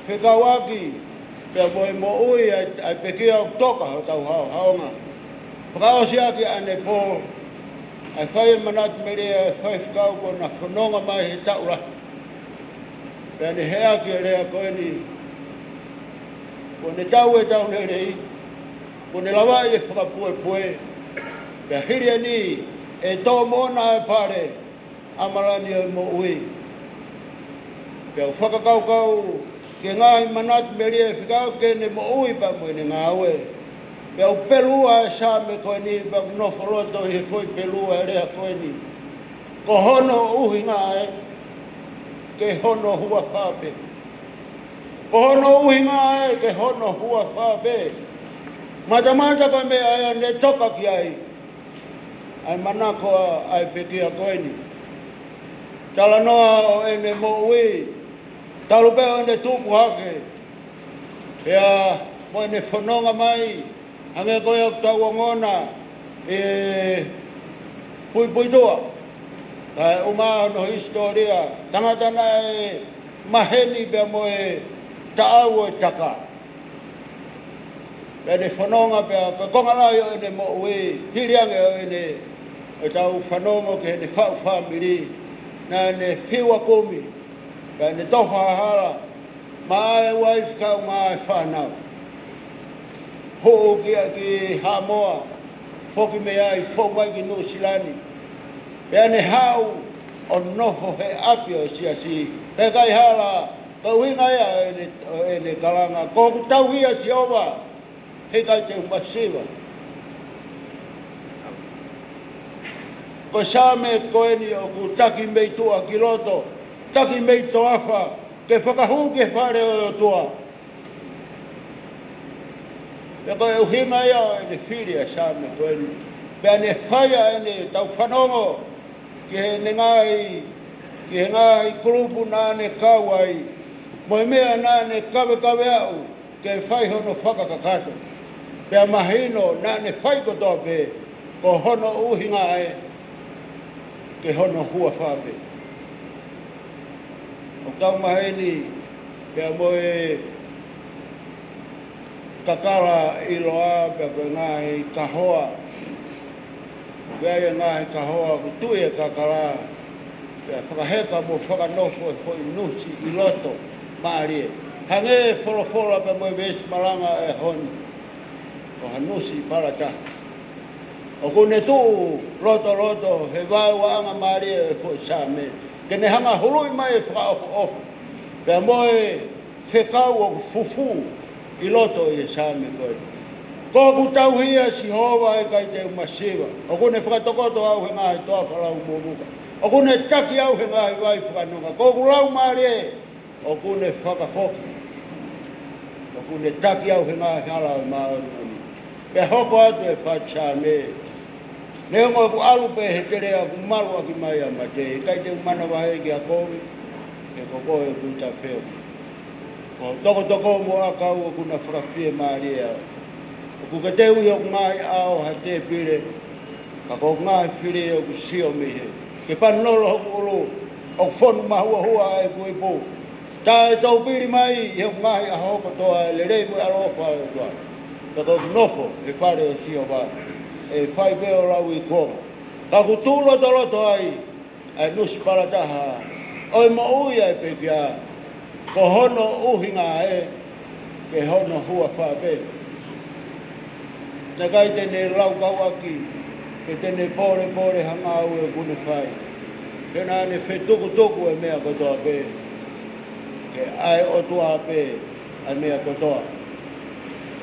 fekauʻaki pea mo e moʻui ʻa e, ʻa e pekia ʻoku toka hotau haohaonga. Fakaʻosi ʻaki ʻanepō ʻa e fai e manatu melie ʻa e faifekau kuo na fononga mai he taʻu lahi. Pea ne heʻaki e lea ko eni: Kuo ne tau e tau lelei, kuo ne lavaʻi e fakapuepue. Pea hili eni ʻe tō moʻona e pale ʻamalani ʻo e moʻui. Pea u fakakaukau ki he ngaahi manatu melie fekauʻaki ʻene moʻui pea mo ʻene ngāue. Pea u pelua e Saame ko eni, pea u nofo loto ʻi he foʻi pelua e lea ko eni: Ko hono ʻuhinga ē ke hono huafa pē. Ko hono ʻuhinga ē ke hono huafa pē. Matamata ko e meʻa ia ne toka ki ai ʻa e manako ʻa e pekia ko eni. Talanoa ʻo ʻene moʻui, talu pē ʻo ʻene tupu hake, pea mo ʻene fononga mai, hangē ko ia ʻoku tau ongona ʻi Puipuituʻa, kae ʻumaʻā hono hisitōlia, tangata naʻe maheni pea mo e taʻau ʻo e taka. Pea ne fononga pea ko e konga lahi ʻo ʻene moʻui, hili ange ʻo ʻene, ʻetau fanongo ki heʻene faʻu fāmili, naʻa ne fiu ʻa kumi, pea ne tofa ha hala maʻa e uaifi kae ʻumaʻā e fānau. Hū ki, ki Haʻamoa, foki mei ai, foki mai ki Nuʻusila ni. Pea ne haʻu ʻo nofo he ʻapi ʻo e siasi, pea ʻikai hala, ko e ʻuhinga ia ʻo ʻene, ʻo ʻene kalanga: Ko hoku tauhi ʻa Sihova, heʻikai te u masiva. Ko e Saame ko eni ʻoku taki mei tuʻa ki loto, taki mei toafa, ke fakahū ki he fale ʻo e ʻOtua. Pea ko e ʻuhinga ia ʻo ʻene fili ʻa e Saame ko eni. Pea ne fai ʻa ʻene tau fanongo ki heʻene ngaahi, ki he ngaahi kulupu naʻa ne kau ai, mo e meʻa naʻa ne kavekave aʻu ke fai hono fakakakato. Pea mahino naʻa ne fai kotoa pē ko hono ʻuhinga ē ke hono huafa pē. ʻOku tau maheni pea mo e kakala ʻiloa pea ko e ngaahi kahoa. Pea ʻi he ngaahi kahoa ʻoku tui e kakala, pea fakaheka mo fakanofo e foʻi nusi ʻi loto mālie. Hangē e folofola pea mo e veesi malanga ʻo e ʻaho ni: Ko ha nusi palataha. ʻOku ne tuʻu lotoloto he vaeuaʻanga mālie ʻo e foʻi Saame, ke ne hanga huluʻi mai e fakaʻofoʻofa pea mo e fekau ʻoku fufū ʻi loto ʻi he Saame ko ē. Ko hoku tauhi ʻa Sihova, heʻikai te u masiva. ʻOku ne fakatokoto au he ngaahi toafa lau mukomuka. ʻOku ne taki au he ngaahi vai fakanonga. Ko hoku laumālie ʻoku ne fakafoki. ʻOku ne taki au he ngaahi hala ʻo e māʻoniʻoni. Pea hoko atu e fatu Saame. Neongo ʻoku ʻalu pē he teleʻa ʻoku malu ʻaki mai ʻa mate, ʻikai te u manavahē ki ha kovi, he ko koe ʻoku ta feo. Ko tokotoko mo ʻakau ʻoku na fakafiemālie au. ʻOku ke teu ʻi hoku ngaahi ʻao ha tēpile, ka ko hoku ngaahi fili ʻoku sio mei hē. Ke pani lolo hoku ʻulu, ʻoku fonu mahuohua ʻa e ipu. Tā e toupili mai ʻi hoku ngaahi ʻaho kotoa e lelei mo e ʻaloʻofa ʻa e ʻOtua. Ka ko hoku nofo he fale ʻo Sihova, ʻe fai pē ʻo lauikuonga. Ka ʻoku tuʻu lotoloto ai ʻa e nusi palataha ʻo e moʻui ʻa e pekia, ko hono ʻuhinga ē, ke hono huafa pē. Naʻe ʻikai te ne laukau ʻaki, pe te ne polepole ha ngāue ʻoku ne fai. He naʻa ne fetukutuku e meʻa kotoa pē, ke ʻa e ʻOtua pē ʻa e meʻa kotoa.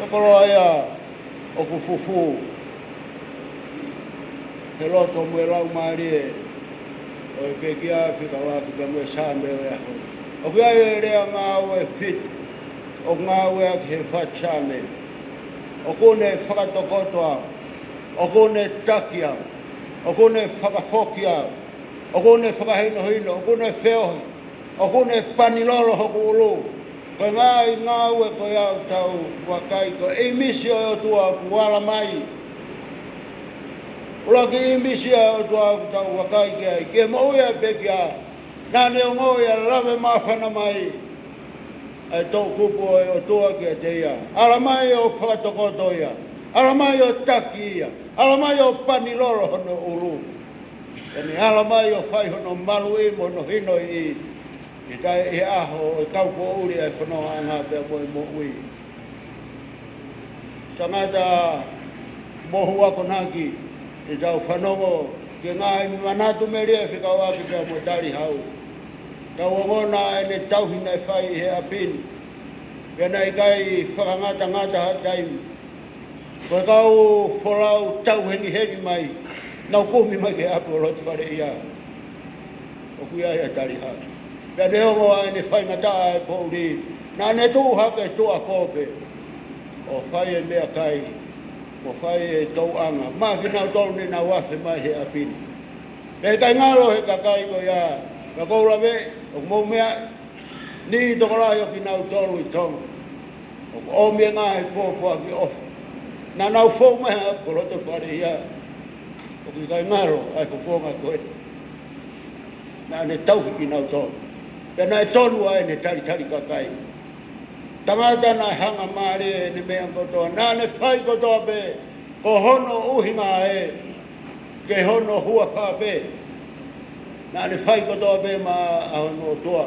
Ko e koloa ia ʻoku fufū he loto mo e laumālie ʻo e pekia, fekauʻaki pea mo e Saame ʻo e ʻaho. ʻOku ʻi ai e lea ngāue fitu ʻoku ngāueʻaki he fatu Saame. ʻOku ne fakatokoto au, ʻoku ne taki au, ʻoku ne fakafoki au, ʻoku ne fakahinohino, ʻoku ne feohi, ʻoku ne pani lolo hoku ʻulu. Ko e ngaahi ngāue ko ia ʻoku tau vakai ko e ʻīmisi ʻo e ʻOtua ʻoku ala mai. ʻUluaki ʻīmisi ʻa e ʻOtua ʻoku tau vakai ki ai, ki he moʻui ʻa e pekia, naʻa ne ongoʻi ʻa e lave māfana mai ʻa e toʻukupu ʻo e ʻOtua kiate ia. Ala mai ʻo fakatokoto ia. Ala mai ʻo taki ia. Ala mai ʻo pani lolo hono ʻulu. Pea ne ala mai ʻo fai hono maluʻi mo hono hinoʻi ʻi he taʻe ʻi he ʻaho ʻo e kaupoʻuli ʻa e fonongaʻanga pea mo e moʻui. Tangata mohu akonaki, ʻi heʻetau fanongo ki he ngaahi manatu melie fekauʻaki pea mo e talihau. Tau ongona ʻene tauhi naʻe fai ʻi he ʻapi ni. Pea naʻe ʻikai fakangatangata ha taimi. Ko e kau folau tau hengihengi mai, nau kumi mai ki he ʻapi ʻo lotu fale ia. ʻOku ʻi ai ʻa e talihau. Pea neongo ʻa ʻene faingataʻa e poʻuli, naʻa ne tuʻu hake tuʻa kope ʻo fai e meʻakai, ʻo fai e tauʻanga maʻa kinautolu ne nau afe mai he ʻapi ni. Pea ʻikai ngalo he kakai ko ia, ka ʻoku ou lave, ʻoku mou meaʻi, niʻihi tokolahi ʻo kinautolu ʻi Tonga ʻoku ʻomi e ngaahi pōpoaki ʻofa. Naʻa nau fou mai ha ʻapi ko loto fale ia. ʻOku ʻikai ngalo ʻa e fofonga ko ē. Naʻa ne tauhi kinautolu. Pea naʻe tonu ʻa ʻene talitali kakai. Tangata naʻe hanga mālie ʻene meʻa kotoa. Naʻa ne fai kotoa pē ko hono ʻuhinga ē, ke hono huafa pē. Naʻa ne fai kotoa pē maʻa hono ʻOtua.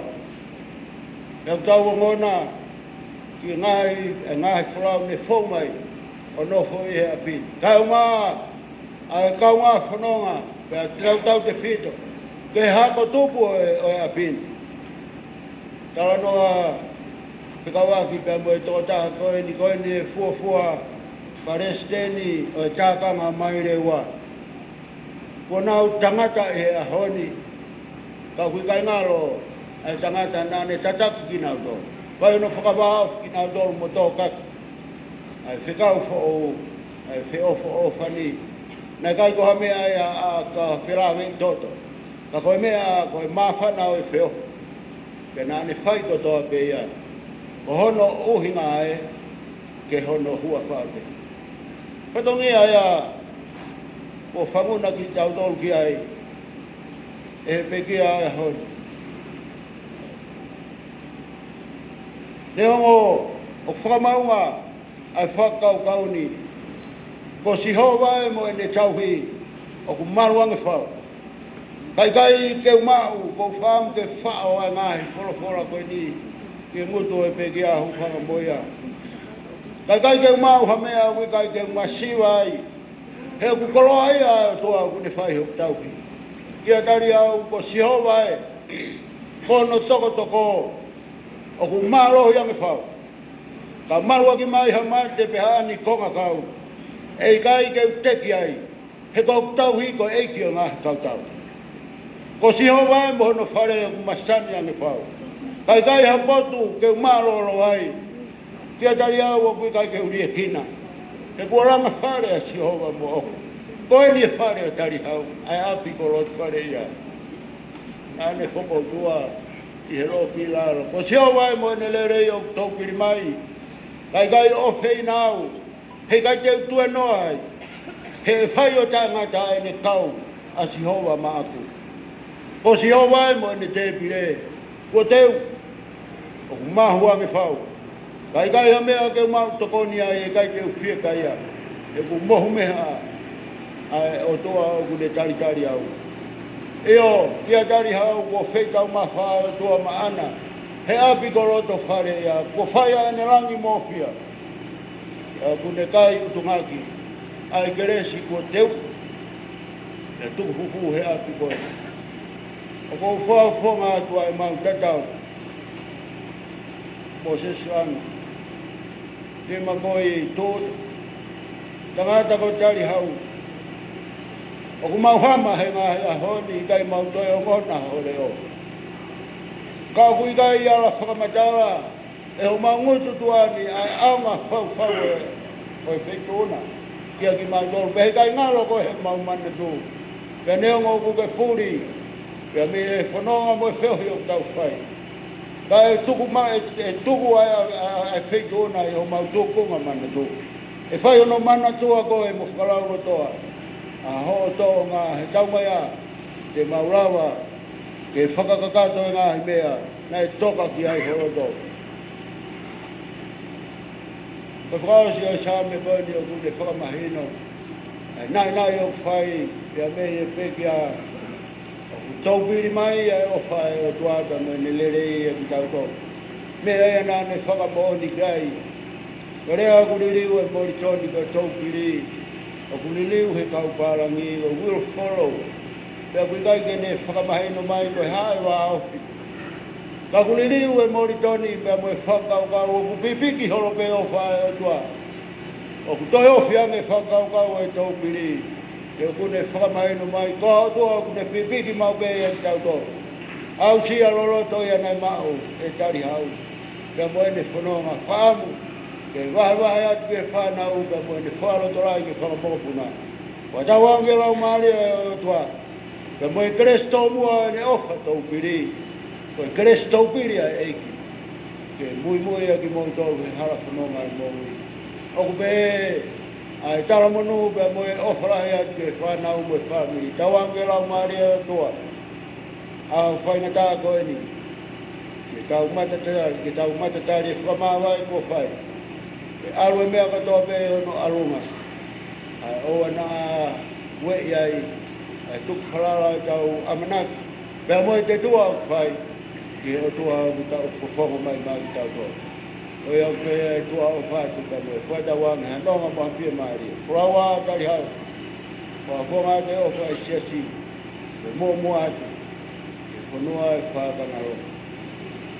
Pea ʻoku tau ongona ki he ngaahi, e ngaahi folau ne fou mai ʻo nofo ʻi he ʻapi. Kaeʻumaʻā ʻa e kaungā fononga, pea tautautefito ki he hako tupu ʻo e, ʻo e ʻapi ni. Talanoa fekauʻaki pea mo e tokotaha ko eni, ko eni e fuofua palesiteni ʻo e Tākanga Maile Ua. Kuo nau tangata ʻi he ʻaho ni, ka ʻoku ʻikai ngalo ʻa e tangata naʻa ne tataki kinautolu. Fai hono fakavāofi kinautolu mo tō kaki ʻa e fekau foʻou, ʻa e feʻofoʻofani. Naʻe ʻikai ko ha meʻa ia ʻa ka felāveʻi toto. Ka ko e meʻa, ko e māfana ʻo e feohi. Pea naʻa ne fai kotoa pē ia ko hono ʻuhinga ē, ke hono huafa pē. Fatongia ia ʻoku fanguna kitautolu ki ai ʻe he pekia ʻo e ʻaho ni. Neongo ʻoku fakamaʻunga ʻa e fakakaukau ni, ko Sihova ē mo ʻene tauhi ʻoku malu ange fau. Ka ʻikai ke u maʻu, ʻoku ou fakaʻamu ke faʻo ʻa e ngaahi folofola ko eni ki he ngutu ʻo e pekia, hūfanga mo ia. Ka ʻikai ke u maʻu ha meʻa, ʻoku ʻikai ke u masiva ai. He ʻoku koloaʻia ʻa e ʻOtua ʻoku ne fai hoku tauhi. Kia tali au, ko Sihova ē, ko hono tokotoko ʻoku mālohi ange fau. Ka maluʻaki mai ha mate pe ha ʻanikongakau, ʻe ʻikai ke u teki ai, he ko hoku tauhi ko e ʻEiki ʻo e ngaahi kautau. Ko Sihova ē mo hono fale ʻoku masani ange fau. Ka ʻikai ha potu ke u mālōlō ai. Kia tali au, ʻoku ʻikai ke u liekina. He kuo langa fale ʻa Sihova moʻoku. Ko eni e fale ʻo Talihau, ʻa e ʻapi ko loto fale ia. Naʻa ne fokoutua ʻi he loʻi lalo. Ko Sihova ē mo ʻene lelei ʻoku toupili mai. Ka ʻikai ʻofeina au, he ʻikai te u tuenoa ai. He ʻe fai ʻo taʻengata ʻene kau ʻa Sihova maʻaku. Ko Sihova ē mo ʻene tēpile, kuo teu, ʻoku mahu ange fau. Ka ʻikai ha meʻa ke u maʻu tokoni ai, ʻe ʻikai te u fiekaia. He ʻoku mohu meha ʻa e ʻOtua ʻoku ne talitali au. ʻIo, kia Talihau kuo feitaumafa ʻa e ʻOtua maʻana. He ʻapi ko loto fale ia, kuo fai ʻa ʻene langi mo e fia. ʻOku ne kai ʻutungaki ʻa e kelesi kuo teu. ʻE tuku fufū he ʻapi ko ē. ʻOku ou fakafofonga atu ʻa e mau tatau. Mōsese Langi. Ni ma koi tō. Tangata ko Talihau. ʻOku mau hama he ngaahi ʻaho ni, ʻikai mau toe ongona ho leʻo. Ka ʻoku ʻikai ala fakamatala ʻe homau ngutu tuʻa ni ʻa e ʻaonga faufau ē ʻo e feituʻu na kia kimautolu, pea he ʻikai ngalo koe he mau manatu. Pea neongo ʻoku ke puli, pea mei he fononga mo e feohi ʻoku tau fai, ka ʻe tuku mai, ʻe, ʻe tuku ʻa e, ʻa e, ʻa e feituʻu na ʻi homau tūkunga manatu. ʻE fai hono manatua koe mo fakalaulotoa ʻa hoʻo tōʻonga he taumaiā, te mau lava ke fakakakato e ngaahi meʻa naʻe toka ki ai ho loto. Ko e fakaʻosi ʻo e Saame ko eni ʻoku ne fakamahino ʻa e naʻinaʻi ʻoku fai pea mei he pekia ʻoku toupili mai ʻa e ʻofa ʻa e ʻOtua pea mo ʻene lelei ʻiate kitautolu. Meʻa ia naʻa ne fakamoʻoni ki ai. Ko e lea ʻoku liliu ʻe Molitoni ko e toupili, ʻoku liliu he kau pālangi, ko e will follow. Pea ʻoku ʻikai ke ne fakamahino mai ko e hā e vāofi. Ka ʻoku liliu ʻe Molitoni pea mo e fakakaukau ʻoku pipiki holo pē ʻofa ʻa e ʻOtua. ʻOku toe ofi ange e fakakaukau ʻo e toupili. He ʻoku ne fakamahino mai, ko e ʻOtua ʻoku ne pipiki maʻu pē ʻiate kitautolu. Aʻusia loloto ia naʻe maʻu ʻe Talihau pea mo ʻene fononga, fakaʻamu ke vahevahe atu ki he fānau pea mo ʻene fakalotolahi ki he fanga mokopuna. Fakatauange Laumālie ʻo e ʻOtua pea mo e kelesi tōmua ʻo ʻene ʻofa toupili. Ko e kelesi toupili ʻa e ʻEiki ke muimui ʻa kimoutolu he hala fononga ʻo e moʻui. ʻOku pehē ʻa e talamonū pea mo e ʻofa lahi atu ki he fānau mo e fāmili. Tauange Laumālie ʻo e ʻOtua ʻa e faingataʻa ko eni, ke tau matatali, ke tau matatali e fakamāvae kuo fai. Ke ʻalu e meʻa kotoa pē ʻi hono ʻalunga, ʻa e ʻoua naʻa ueʻi ai ʻa e tukufalala ʻo ʻetau ʻamanaki pea mo e tētūʻa ʻoku fai ki he ʻOtua ʻoku tau fofonga mai maʻa kitautolu. ʻOku pehē ʻa e tuʻa ʻofa atu pea mo e fakatauange ha nonga mo ha fiemālie. Folau ā Talihau, fakafofonga atu e ʻofa ʻa e siasi, ke muʻomuʻa atu ki he fonua ʻo e fākana longo.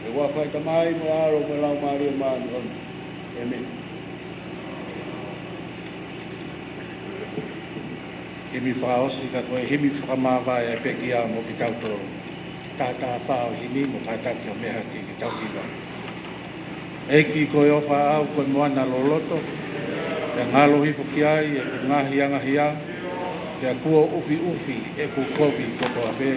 ʻI he huafa ʻo e Tamai mo e ʻAlo mo e Laumālie Māʻoniʻoni. ʻĒmeni. Himi fakaʻosi ka ko e himi fakamāvae ʻa e pekia mo kitautolu. Taha taha fā ʻo e himi mo kātaki ʻo meʻa ki he tau hiva. ʻEiki ko e ʻofa ʻaʻau ko e moana loloto, pea ngalo hifo ki ai ʻeku ngaahi angahia, pea kuo ʻufiʻufi ʻeku kovi kotoa pē.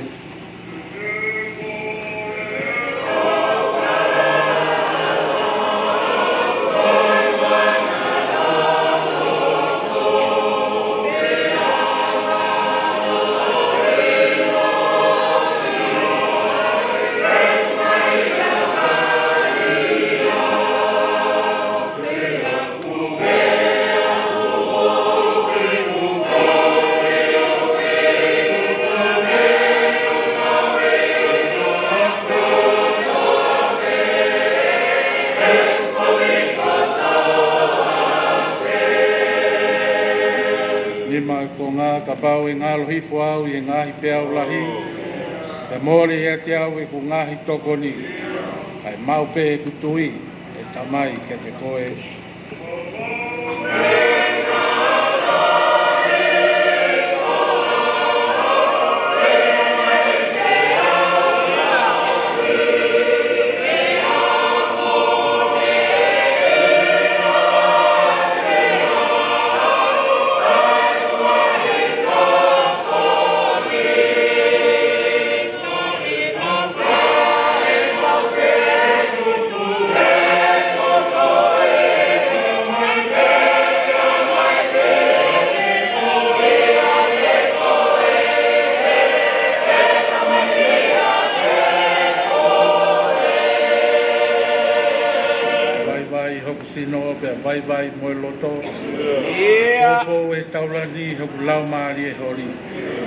Nima, ko e ʻuhinga kapau ʻe ngalo hifo au ʻi he ngaahi peau lahi, pea mole ʻiate au ʻeku ngaahi tokoni, kae maʻu pē ʻeku tui, ʻe Tamai, kiate koe. sino pea vaivai mo e loto. ʻIo. Poupou ʻi he taulani hoku laumālie holi.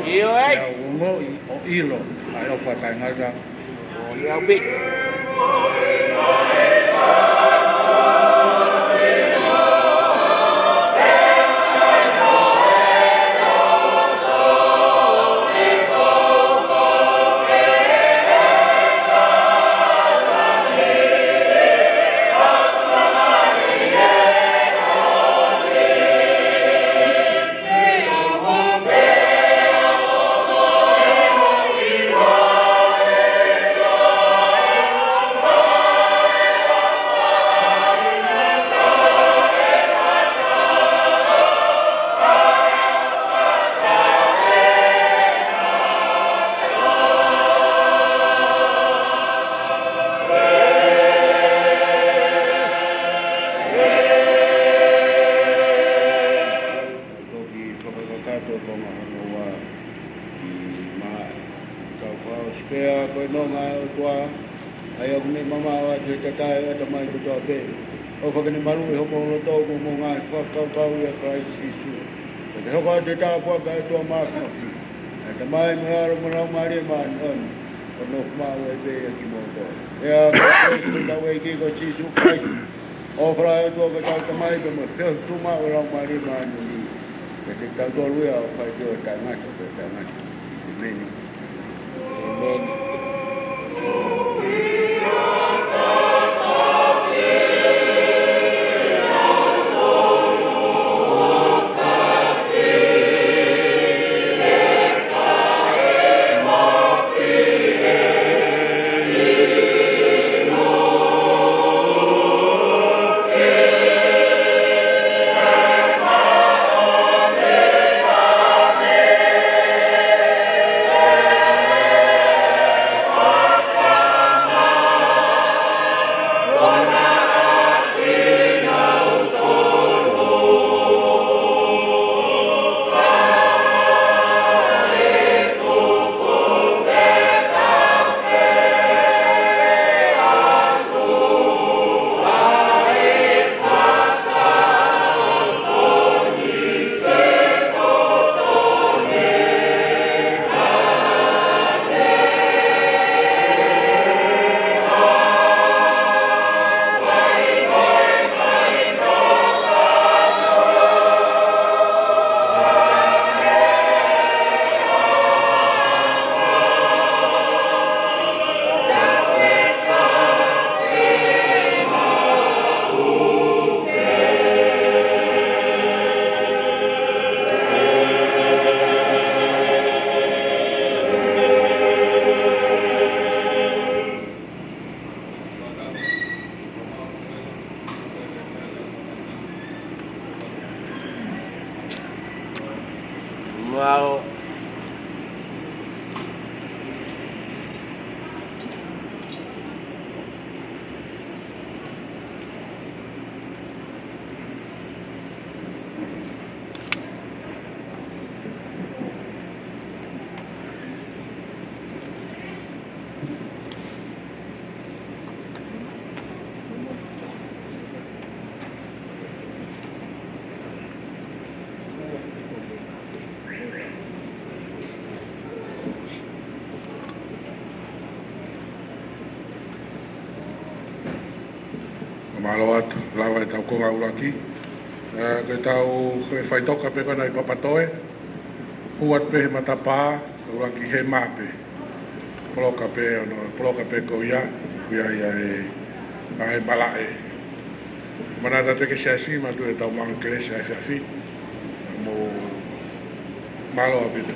ʻIo, ʻai. Pea u ongoʻi ʻo ʻilo ʻa e ʻofa taʻengata. ʻIo, ʻai. Toki fakakakato e konga hono ua ʻi he maʻa. Kau fakaʻosi pea ko e nonga ʻo e ʻOtua, ʻa ia ʻoku ne mamaʻo ʻi he tatae ʻo e ʻatamai kotoa pē. ʻOfa ke ne maluʻi homou loto mo hoʻomou ngaahi fakakaukau ʻia Kalaisi Sīsū. Pea ke hoko atu ʻi he tāpuaki ʻa e ʻOtua Māfimafi, ʻa e Tamai mo e ʻAlo mo e Laumālie Māʻoniʻoni, ʻo nofo maʻu ai pē ʻiate kimoutolu. Pea ko e ʻEiki ko Sīsū Kalaisi, ʻofa lahi ʻa e ʻOtua ko hotau Tamai, pea mo e feohi tuʻumaʻu ʻa e Laumālie Māʻoniʻoni, ʻiate kitautolu ia ʻo fai pē ʻo taʻengata pea taʻengata. ʻĒmeni. ʻĒmeni. Mau. Mālō atu, lava ʻetau konga ʻuluaki. Ē, ko ʻetau, ko e faʻitoka pē ko ena ʻi Papatoe. Hū atu pē he matapā, ʻuluaki he mā pē. Poloka pē, ʻo ne poloka pē ko ia, ko ia ia ē, ʻa e malaʻe. Manatu pē ke siasi, mātuʻa ʻetau maʻu kelesi ʻa e efiafi. Mou mālō ʻaupito.